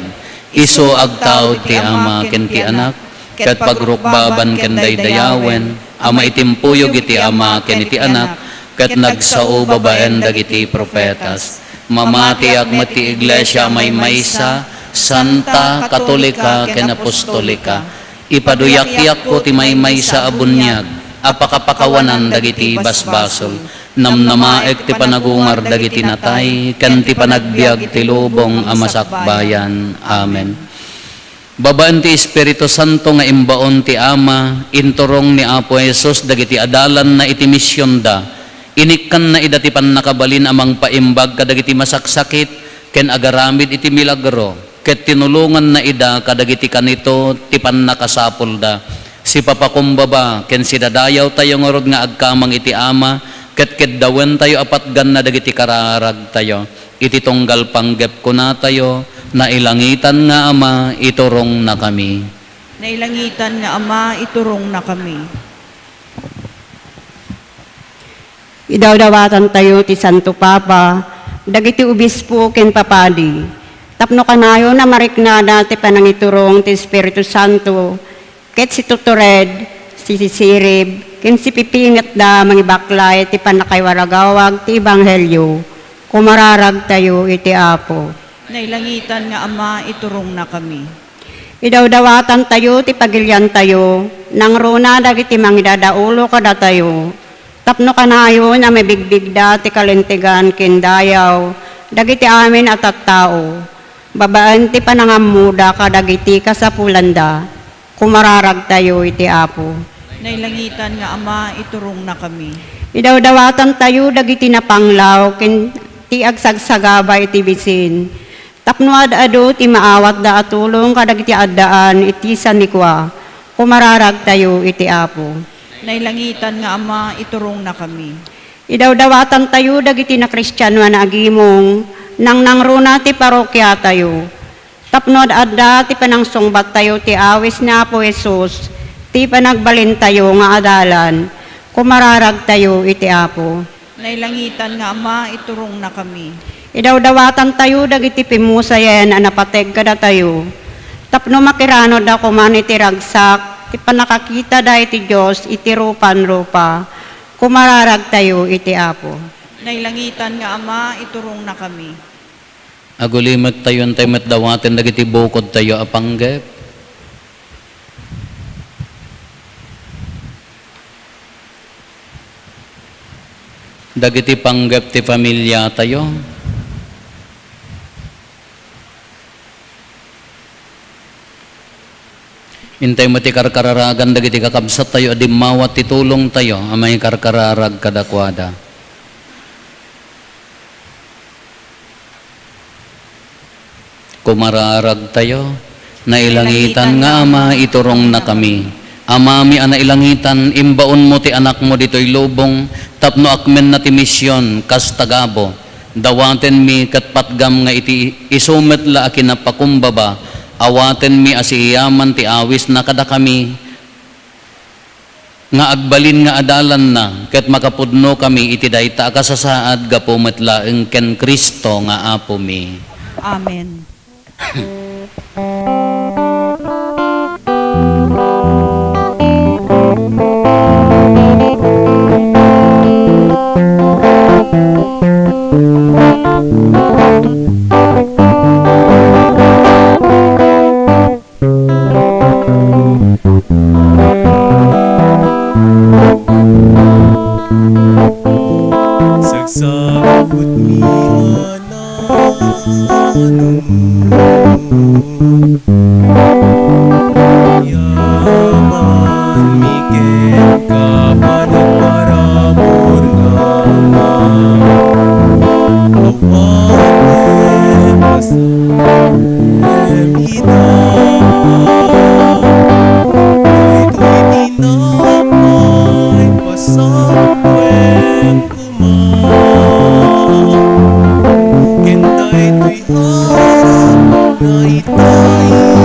isu agtaud ti Ama ken ti Anak, ket pagrukbaban ken daydayawen, a maitimpuyog iti Ama ken iti Anak, ket nagsao babaen dagiti profetas. Mamatiak met ti Iglesia a maymaysa, santa, katolika, ken apostolika. Ipaduyakyak ti maymaysa a buniag a pakapakawanan dagiti basbasol. Namnamaek ti panagungar dagiti natay ken ti panagbiag ti lubong a masakbayan. Amen. Babaen ti Espiritu Santo nga imbaon ti Ama, inturong ni Apo Jesus dagiti adalanna iti misionda. Inikkanna ida ti pannakabalin a mangpaimbag kadagiti masaksakit ken agaramid iti milagro, ket tinulonganna ida kadagiti kanito ti pannakasapulda. Sipapakumbaba ken sidadayawtayo ngarud nga agkamang iti Ama, ket keddawentayo a patganna dagiti kararagtayo. Iti tunggal panggep kunatayo, "Nailangitan nga Ama, iturongnakami." Nailangitan nga Ama, iturongnakami. Idawdawatantayo ti Santo Papa, dagiti obispo ken papadi, tapno kanayon a mariknada ti panangiturong ti Espiritu Santo, ket situtured, sisisirib, ken sipipingetda mangibaklay ti pannakaiwaragawag ti ebanghelio. Kumararagtayo iti Apo. Nailangitan nga Ama, iturongnakami. Idawdawatantayo ti pagiliantayo, nangruna dagiti mangidadaulo kadatayo, tapno kanayon a mabigbigda ti kalintegan ken dayaw dagiti amin a tattao, babaen ti panangammoda kadagiti kasapulanda. Kumararagtayo iti Apo. Nailangitan nga Ama, iturongnakami. Idawdawatantayo dagiti napanglaw ken ti agsagsagaba iti bisin, tapno ad-adu ti maawatda a tulong kadagiti addaan iti sanikua. Kumararagtayo iti Apo. Nailangitan nga Ama, iturongnakami. Idawdawatantayo dagiti nakristianoan a agimong, nangnangruna ti parokiatayo, tapno ad-adda ti panangsungbattayo ti awis ni Apo Jesus, ti panagbalintayo nga adalan. Kumararagtayo iti Apo. Nailangitan nga Ama, iturongnakami. Idawdawatantayo dagiti pimmusayen a napateg kadatayo, tapno makiranodda koman iti ragsak ti pannakakitada iti Dios iti rupan rupa. Kumararagtayo iti Apo. Nailangitan nga Ama, iturongnakami. Agulimektayo, intay met dawaten dagiti bukodtayo a panggep. Dagiti panggep ti familiatayo. Intay met ti karkararagan dagiti kakabsattayo a dimmawat ti tulongtayo a mangikarkararag kadakuada. Kumararagtayo, nailangitan nga Ama, iturongnakami. Amami a nailangitan, imbaonmo ti Anakmo ditoy lubong tapno akmenna ti mision kas tagabu. Dawatenmi ket patgam nga iti isu met la a kinapakumbaba, awatenmi a siiyaman ti awisna kadakami nga agbalin nga adalanna, ket makapudnokami iti dayta a kasasaad gapu met laeng ken Cristo nga Apomi. Amen. Sagsagutmi a nanum. Yamanmi kenka, panagparamur nga Ama. Awan pasem ida. Daytoy tinapay, pasapuem koma. Ken daytoy harap nga ita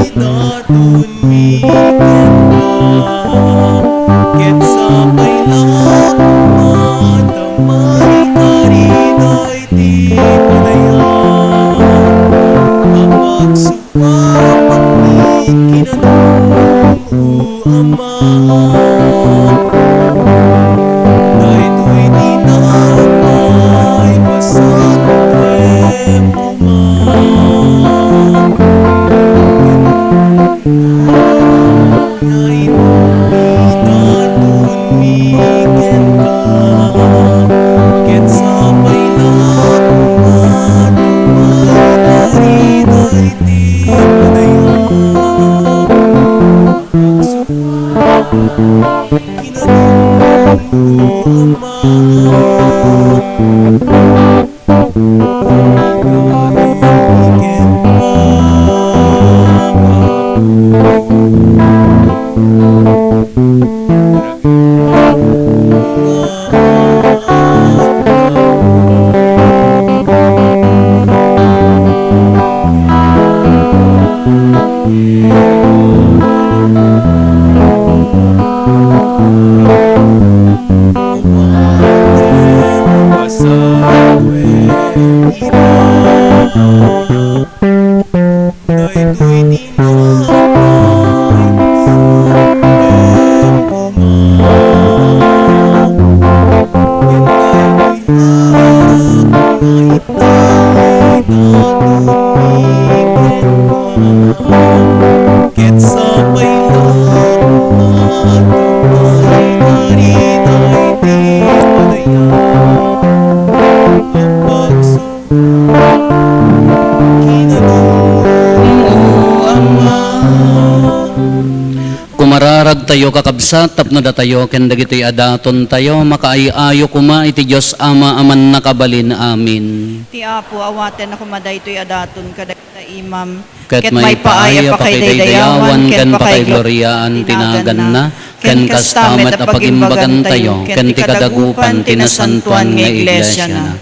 idatonmi kenka. Ket sapay la koma ta maikari daydi panayan a pagsupapakmi kinanam, O Ama. Daytoy tinapay, pasapuem koma. Kumararagtayo, kakabsat, tapno datayo ken dagitoy a datontayo, makaay-ayo koma iti Dios Ama a Mannakabalin. Amen. Ti Apo, awaten a koma daytoy a daton kadagita imam, ket maipaay a pakaidaydayawan ken pakaigloriaan ti naganna, ken kasta met a pagimbagantayo ken ti kadagupan ti nasantoan nga iglesiana.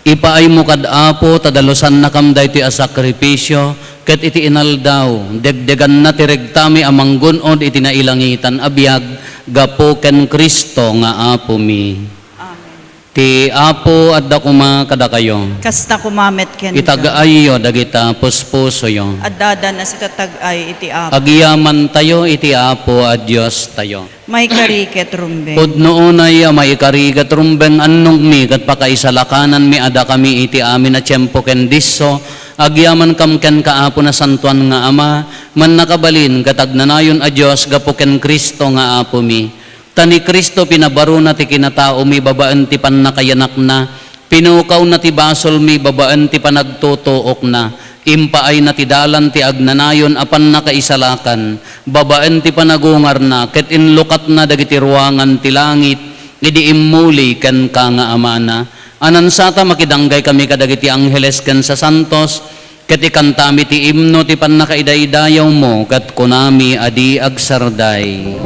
Ipaaymo kad Apo ta dalusannakam daytoy a sakrifisio, ket iti inaldaw, degdeganna ti regtami a manggun-od iti nailangitan a biag gapu ken Cristo nga Apomi. Amen. Ti Apo adda koma kadakayo. Kasta koma met kenka. Itag-ayyo dagita puspusoyo. Addadan a sitatag-ay iti Apo. Agyamantayo iti Apo a Diostayo. Maikari ket rumbeng. Pudno unay a maikari ket rumbeng, annongmi ket pakaisalakananmi a dakami iti amin a tiempo ken disso, agyamankam kenka, Apo, Nasantoan nga Ama, Mannakabalin ket Agnanayon a Dios, gapu ken Cristo nga Apomi. Ta ni Cristo pinabarona ti kinataomi babaen ti pannakayanakna, pinukawna ti basolmi babaen ti panagtutuokna, impaayna ti dalan ti agnanayon a pannakaisalakan, babaen ti panagungarna, ket inlukatna dagiti ruangan ti langit idi immuli kenka nga Amana. Anansa ta makidanggay kami kadagiti angheles ken sasantos, ket ikantami ti imno ti pannakaidaydayawmo, ket kunami a di agsarday.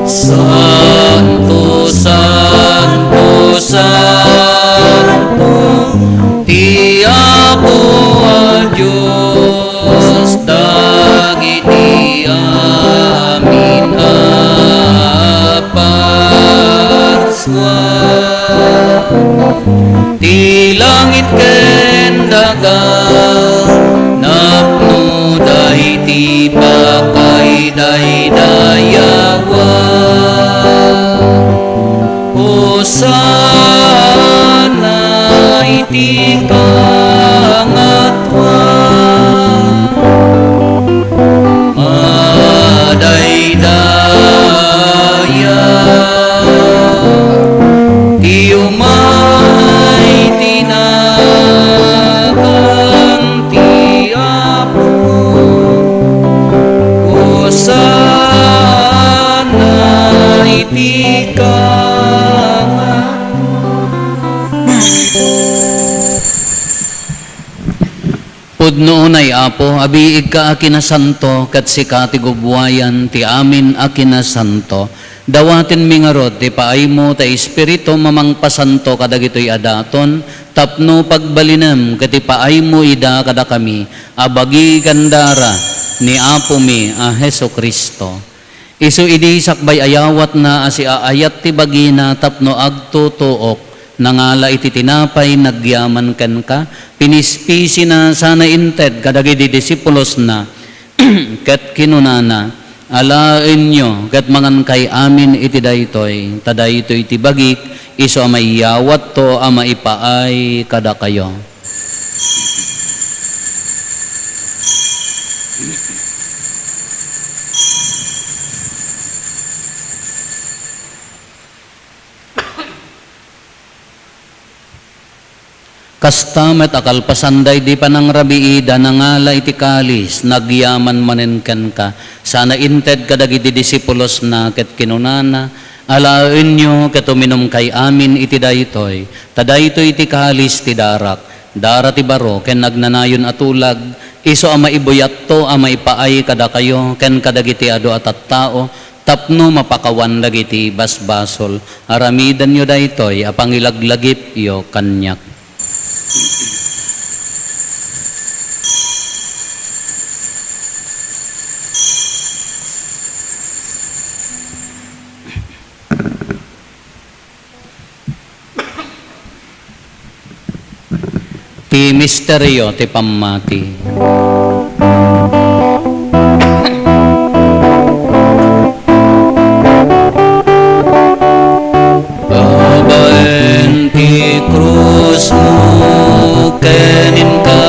Santo, santo, santo, ti Apo a Dios dagiti amin a Pasua. Ti langit ken daga napnoda iti pakaidaydayawan. Hosanna iti kangatoan. Madaydaya ti umay ti nagan ti Apo. Hosanna iti kangatoan. Pudno unay, Apo, a biigka a kinasanto, ket sika ti gubbuayan ti amin a kinasanto. Dawatenmi ngarud ti paaymo ta Espiritum a mangpasanto kadagitoy a daton, tapno pagbalinem ket ipaaymo ida kadakami a bagi ken dara ni Apomi a Jesu-Cristo. Isu idi sakbay a yawatna a siaayat ti bagina tapno agtutuok, nangala iti tinapay nagyaman kenka, pinispisina sana inted kadagidi disipulosna, ket kinunana, "Alaenyo ket mangankay amin iti daytoy, ta daytoy ti bagik, isu a maiyawatto a maipaay kadakayo." Kasta met a kalpasan daydi panangrabiida, nangala iti kalis, nagyaman manen kenka, sana inted kadagiti disipulosna ket kinunana, "Alaenyo ket uminumkay amin iti daytoy, ta daytoy ti kalis ti darak, dara ti baro ken agnanayon a tulag, isu a maibuyatto a maipaay kadakayo ken kadagiti adu a tattao, tapno mapakawan dagiti basbasol. Aramidenyo daytoy a pangilaglagipyo kaniak." Ti misterio ti pammati. Babaen ti krusmo ken inka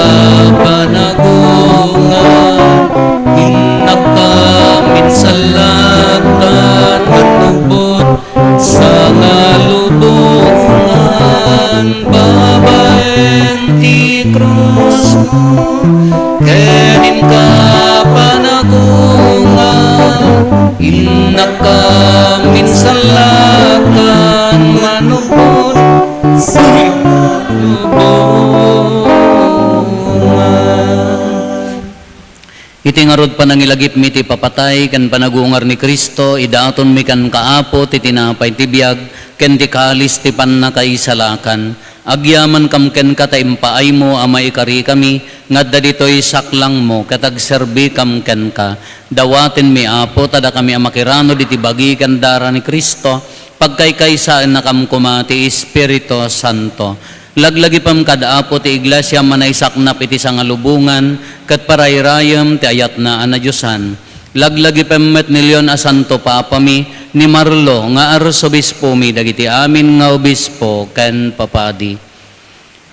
panagungan, innakam insalaktan, manubot sangalubongan, babaen ti krusmo, ken inka panagungan, innakam insalaktan, manubot sangalubongan. Iti ngarud panangilagipmi ti ipapatay ken panagungar ni Cristo, idatonmi kenka, Apo, ti tinapay ti biag ken ti kalis ti pannakaisalakan. Agyamankam kenka ta impaaymo a maikarikami nga adda ditoy saklangmo ket agserbikam kenka. Dawatenmi, Apo, ta dakami a makiranod iti bagi ken dara ni Cristo, pagkaykaysaennakam koma ti Espiritu Santo. Laglagipem kad Apo ti Iglesia a naisaknap iti sangalubongan ket parayrayem ti ayatna a nadiosan. Laglagipem met ni Leon a Santo Papami, ni Marlo nga Arsobispomi, dagiti amin nga obispo ken papadi.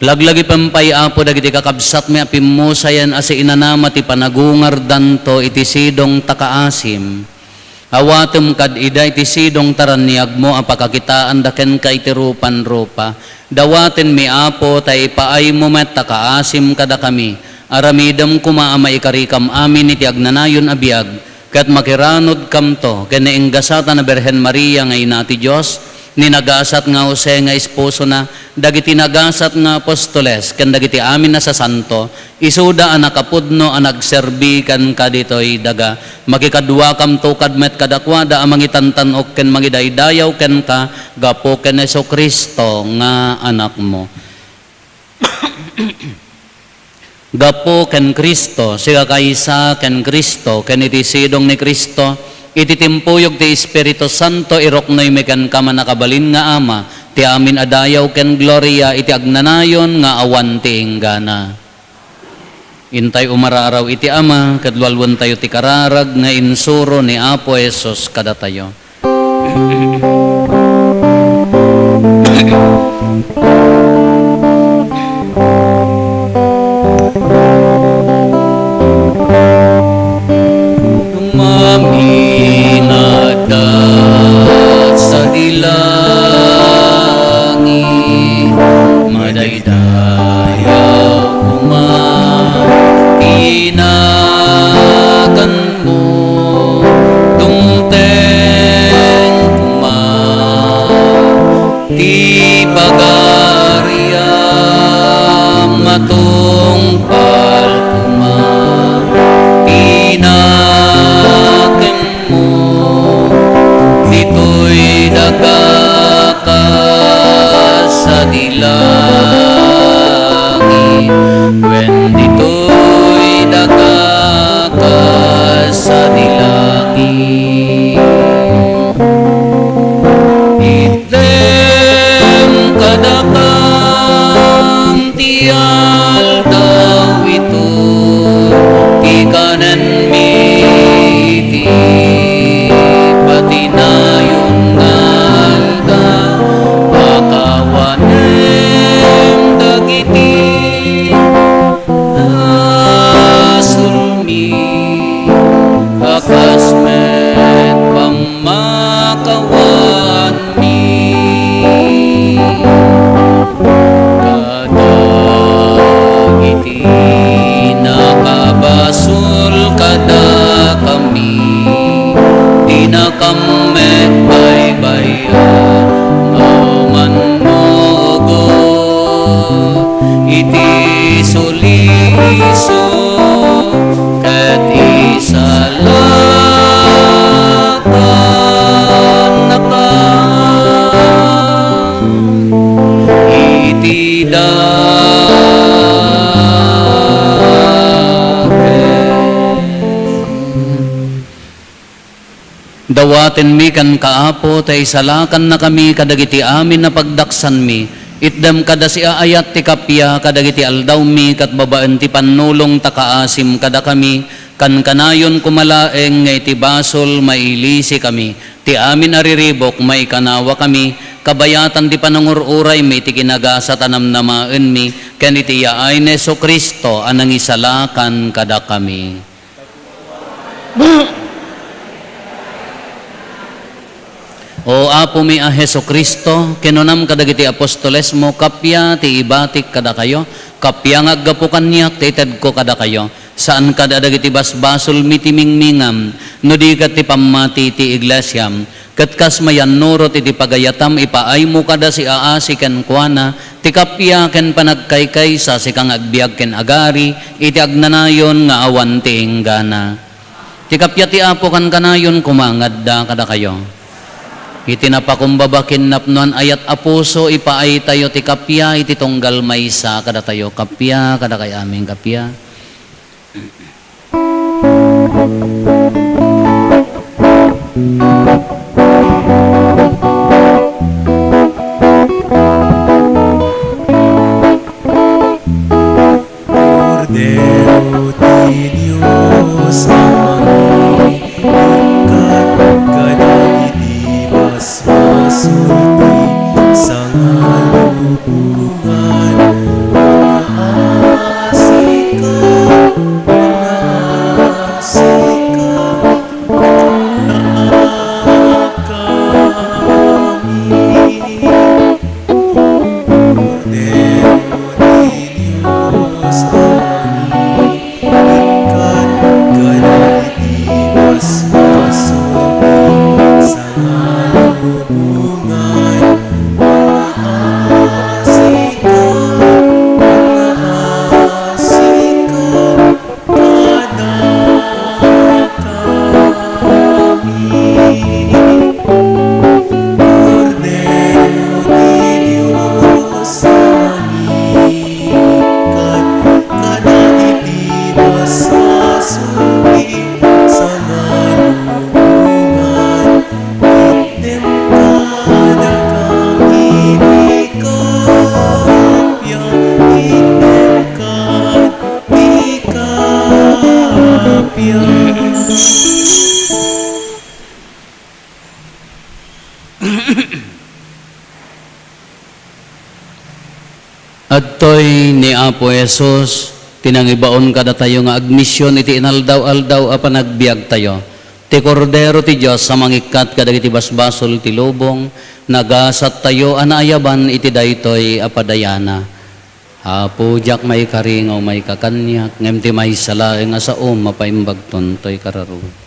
Laglagipem pay, Apo, dagiti kakabsatmi a pimmusayen a siinanama ti panagungardanto iti sidong ta kaasim. Awatem kad ida iti sidong ta raniagmo a pakakitaanda kenka iti rupan-rupa. Dawatenmi, Apo, ta ipaaymo met ta kaasim kadakami. Aramidem koma a maikarikam amin iti agnanayon a biag, ket makiranodkamto ken nainggasatan a Birhen Maria nga ina ti Dios, ni nagasat nga Jose nga esposona, dagiti nagasat nga apostoles, ken dagiti amin a sasanto, isuda a nakapudno a nagserbi kenka ditoy daga. Makikaduakamto kad met kadakuada a mangitantan-ok ken mangidaydayaw kenka gapu ken Jesu-Cristo nga Anakmo. Gapu ken Cristo, sikakaysa ken Cristo, ken iti sidong ni Cristo, iti timpuyog ti Espiritu Santo, iruknoymi kenka, Mannakabalin nga Ama, ti amin a dayaw ken gloria iti agnanayon nga awan ti inggana. Intay umaraaraw iti Ama, ket lualuentayo ti kararag nga insuro ni Apo Jesus kadatayo. Maminat sadi langit, madaydayaw koma ti naganmo, dumteng koma ti pagariam, matungpal koma ti naganmo, ditoy daga kas sadi langit, wen ditoy daga kas sadi langit. Itdem kadakam ti aldaw ito, ti kanenmi iti patinayon nga aldaw, pakawanem dagiti basolmi, a kas met pammakawanmi. Kada isu ket isalakannaka iti dakes. Dawatenmi kenka, Apo, ta isalakannakami kadagiti amin a pagdaksanmi. Itdem kada siaayat ti kappia kadagiti aldawmi ket babaen ti pannulong ta kaasim kadakami, kankanayon koma laeng nga iti basol mailisikami. Ti amin a riribuk maikanawakami, kabayatan ti panangur-uraymi iti kinagasat a namnamaenmi, ken iti yaay ni Jesu-Cristo a nangisalakan kadakami. O Apomi a Jesu-Cristo, kinunam kadagiti apostolesmo, kappia ti ibatik kadakayo, kappia nga aggapu kaniak ti itedko kadakayo, saan kad a dagiti basbasolmi ti mingmingam, no di ket ti pammati ti iglesiam. Ket kas mayannurot iti pagayatam, ipaaymo kada siaasi kenkuana ti kappia ken panagkaykaysa, sika nga agbiag ken agari iti agnanayon nga awan ti inggana. Ti kappia ti Apo kankanayon koma nga adda kadakayo. Iti napakumbaba ken napnoan ayat a puso, ipaaytayo ti kappia iti tunggal maysa kadatayo. Kappia kadakay amin, kappia. Kordero ti Dios a mangikkat kadagiti basbasol ti sangalubongan, mangaasika, mangaasika. Kadakami, Kordero ti Dios a mangikkat kadagiti basbasol ti sangalubongan. Itdem kadakami ti kappia, itdem kad-, ti kappia. Adtoy ni Apo Jesus ti nangibaon kadatayo nga agmision iti inaldaw-aldaw a panagbiagtayo. Ti Kordero ti Dios a mangikkat kadagiti basbasol ti lubong, nagasattayo a naayaban iti daytoy a padayana. Apo, diak maikari nga umayka kaniak, ngem ti maysa laeng a saom a paimbagton toy kararua.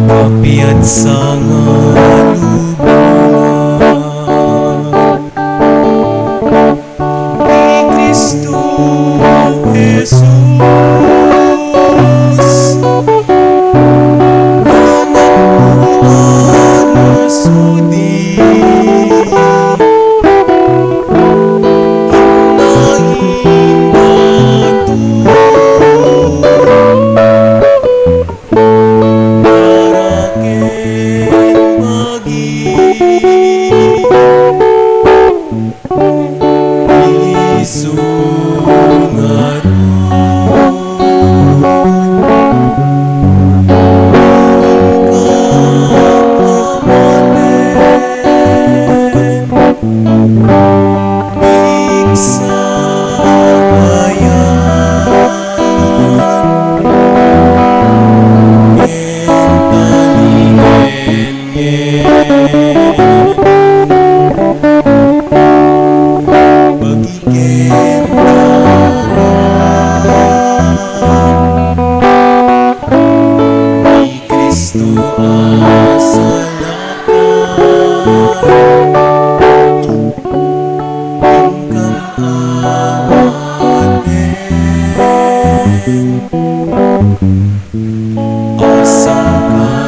Kapiatsa nga lubongan ni Cristo Jesus, Anak mo a nasudi, inna indato. Para ken bagim, isu ngarud, inka amanen. Pigsabayan ken talingengen, bagiken daran ni Cristo a salakay. Inka amanen, o sangkatimungan.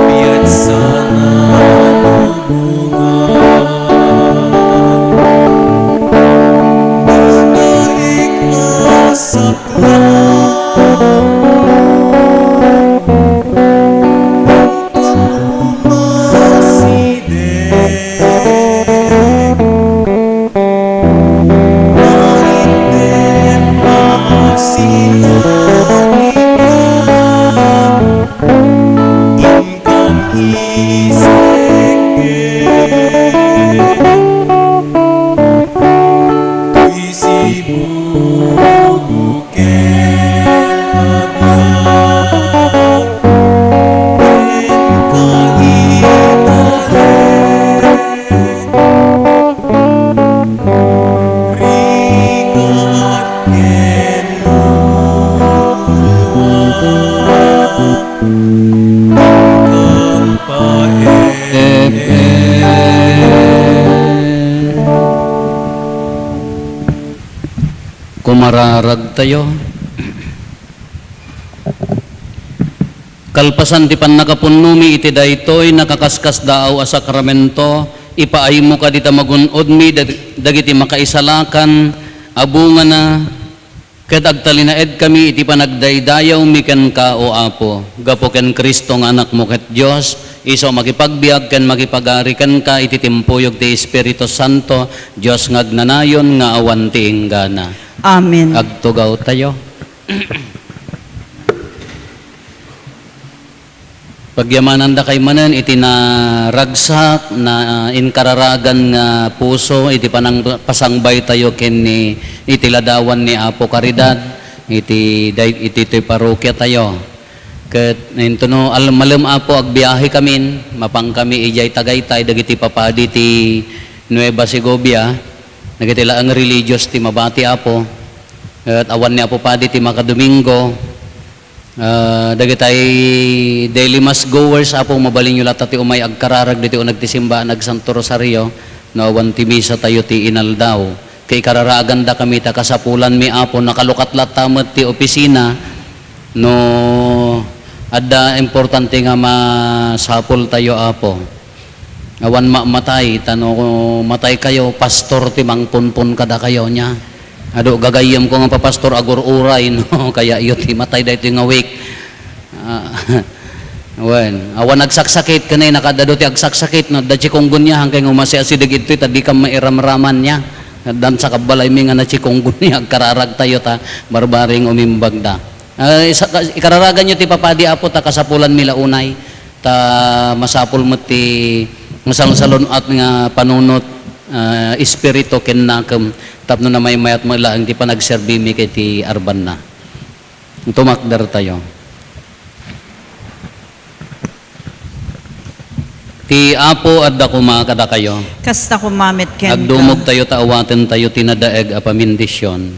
Piatsana lubongan, nanaek a saklang, inton umasideg, maited a silangit, inkam isekken. Toy sibubukel a biag, inka italen. Rigat ken luluak, inkam paepen. Kumararagtayo. Kalpasan ti pannakapunnomi iti daytoy nakaskasdaaw a sakramento, ipaaymo kadi ta magun-odmi dag-, dagiti makaisalakan a bungana, ket agtalinaedkami iti panagdaydayawmi kenka, O Apo, gapu ken Cristo nga Anakmo ket Dios, isu a makipagbiag ken makipagari kenka iti timpuyog ti Espiritu Santo, Dios nga agnanayon nga awan ti inggana. Amen. Agtugawtayo. Pagyamanandakay manen iti naragsak, nainkararagan nga puso iti panang-, pasangbaytayo ken ni, iti ladawan ni Apo Caridad iti day-, iti toy parokiatayo. Ket intono al-, malem, Apo, agbiahekamin, mapangkami idiay Tagaytay dagiti papadi ti Nueva Segovia, dagiti laeng religious ti mabati, Apo. Ket awan ni Apo Padi ti makadomingo. Ah, dagitay daily mass goers, Apo, mabalinyo latta ti umay agkararag ditoy uneg ti simbahan, agsanto rosario, no awan ti misa tayo ti inaldaw. Ket ikararagandakami ta kasapulanmi, Apo, nakalukat latta met ti opisina, no adda importante nga masapul tayo, Apo. Awan mamatay, ta no matay kayo, pastor ti mangpunpon kadakayo, nia. Adu, gagayyemko nga papastor, agur-uray, no? Kayatyo ti matay daytoy nga week. Ah, wen, awan agsaksakit, ken nakaadda ti agsaksakit, no adda chikungunya, hankay nga umasiasideg ditoy, ta dikam mairamraman, nia. Addan sa kabbalaymi nga nachikungunya, agkararagtayo, ta barbareng umimbagda. Ah, isa-, ikararaganyo ti papadi, Apo, ta kasapulanmi la unay, ta masapul met ti masalsalun-at nga panunot, ah, espiritu ken nakem, tapno namaymayat met laeng ti panagserbimi ket ti arbanna. Tumakdertayo. Ti Apo adda koma kadakayo. Kasta koma met kenka. Agdumogtayo ta awatentayo ti nadaeg a pamindision.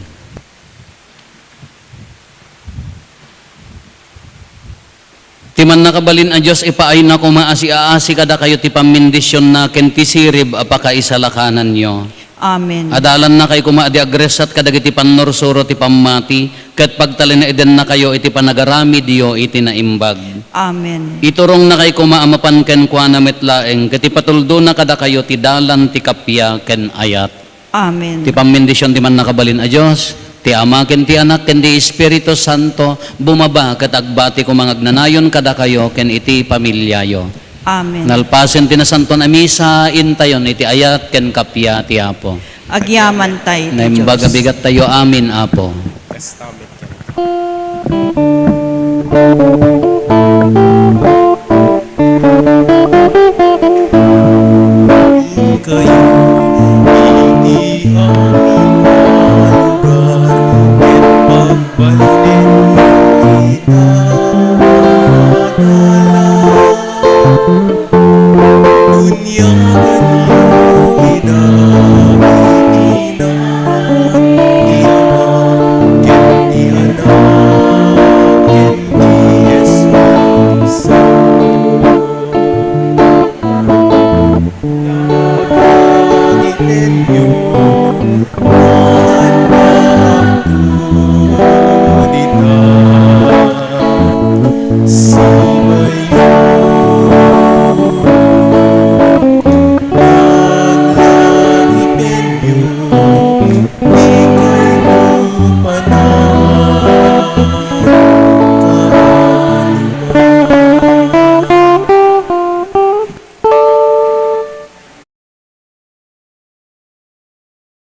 Ti Mannakabalin a Dios, ipaayna koma a siaasi kadakayo ti pammindisionna ken ti sirib a pakaisalakananyo. Amen. Adalannakay koma a di agresat kadagiti pannursuro ti pammati, ket pagtalinaedennakayo iti panagaramidyo iti naimbag. Amen. Iturongnakay koma a mapan kenkuana met laeng, ket ipatuldona kadakayo ti dalan ti kappia ken ayat. Amen. Ti pammindision ti Mannakabalin a Dios, ti Ama ken ti Anak ken ti Espiritu Santo, bumaba ket agbati koma nga agnanayon kadakayo ken iti familiayo. Amen. Nalpasen ti Nasanton a Misa, intayon iti ayat ken kappia ti Apo. Agyamanta iti Dios. Naimbag a bigattayo amin, Apo.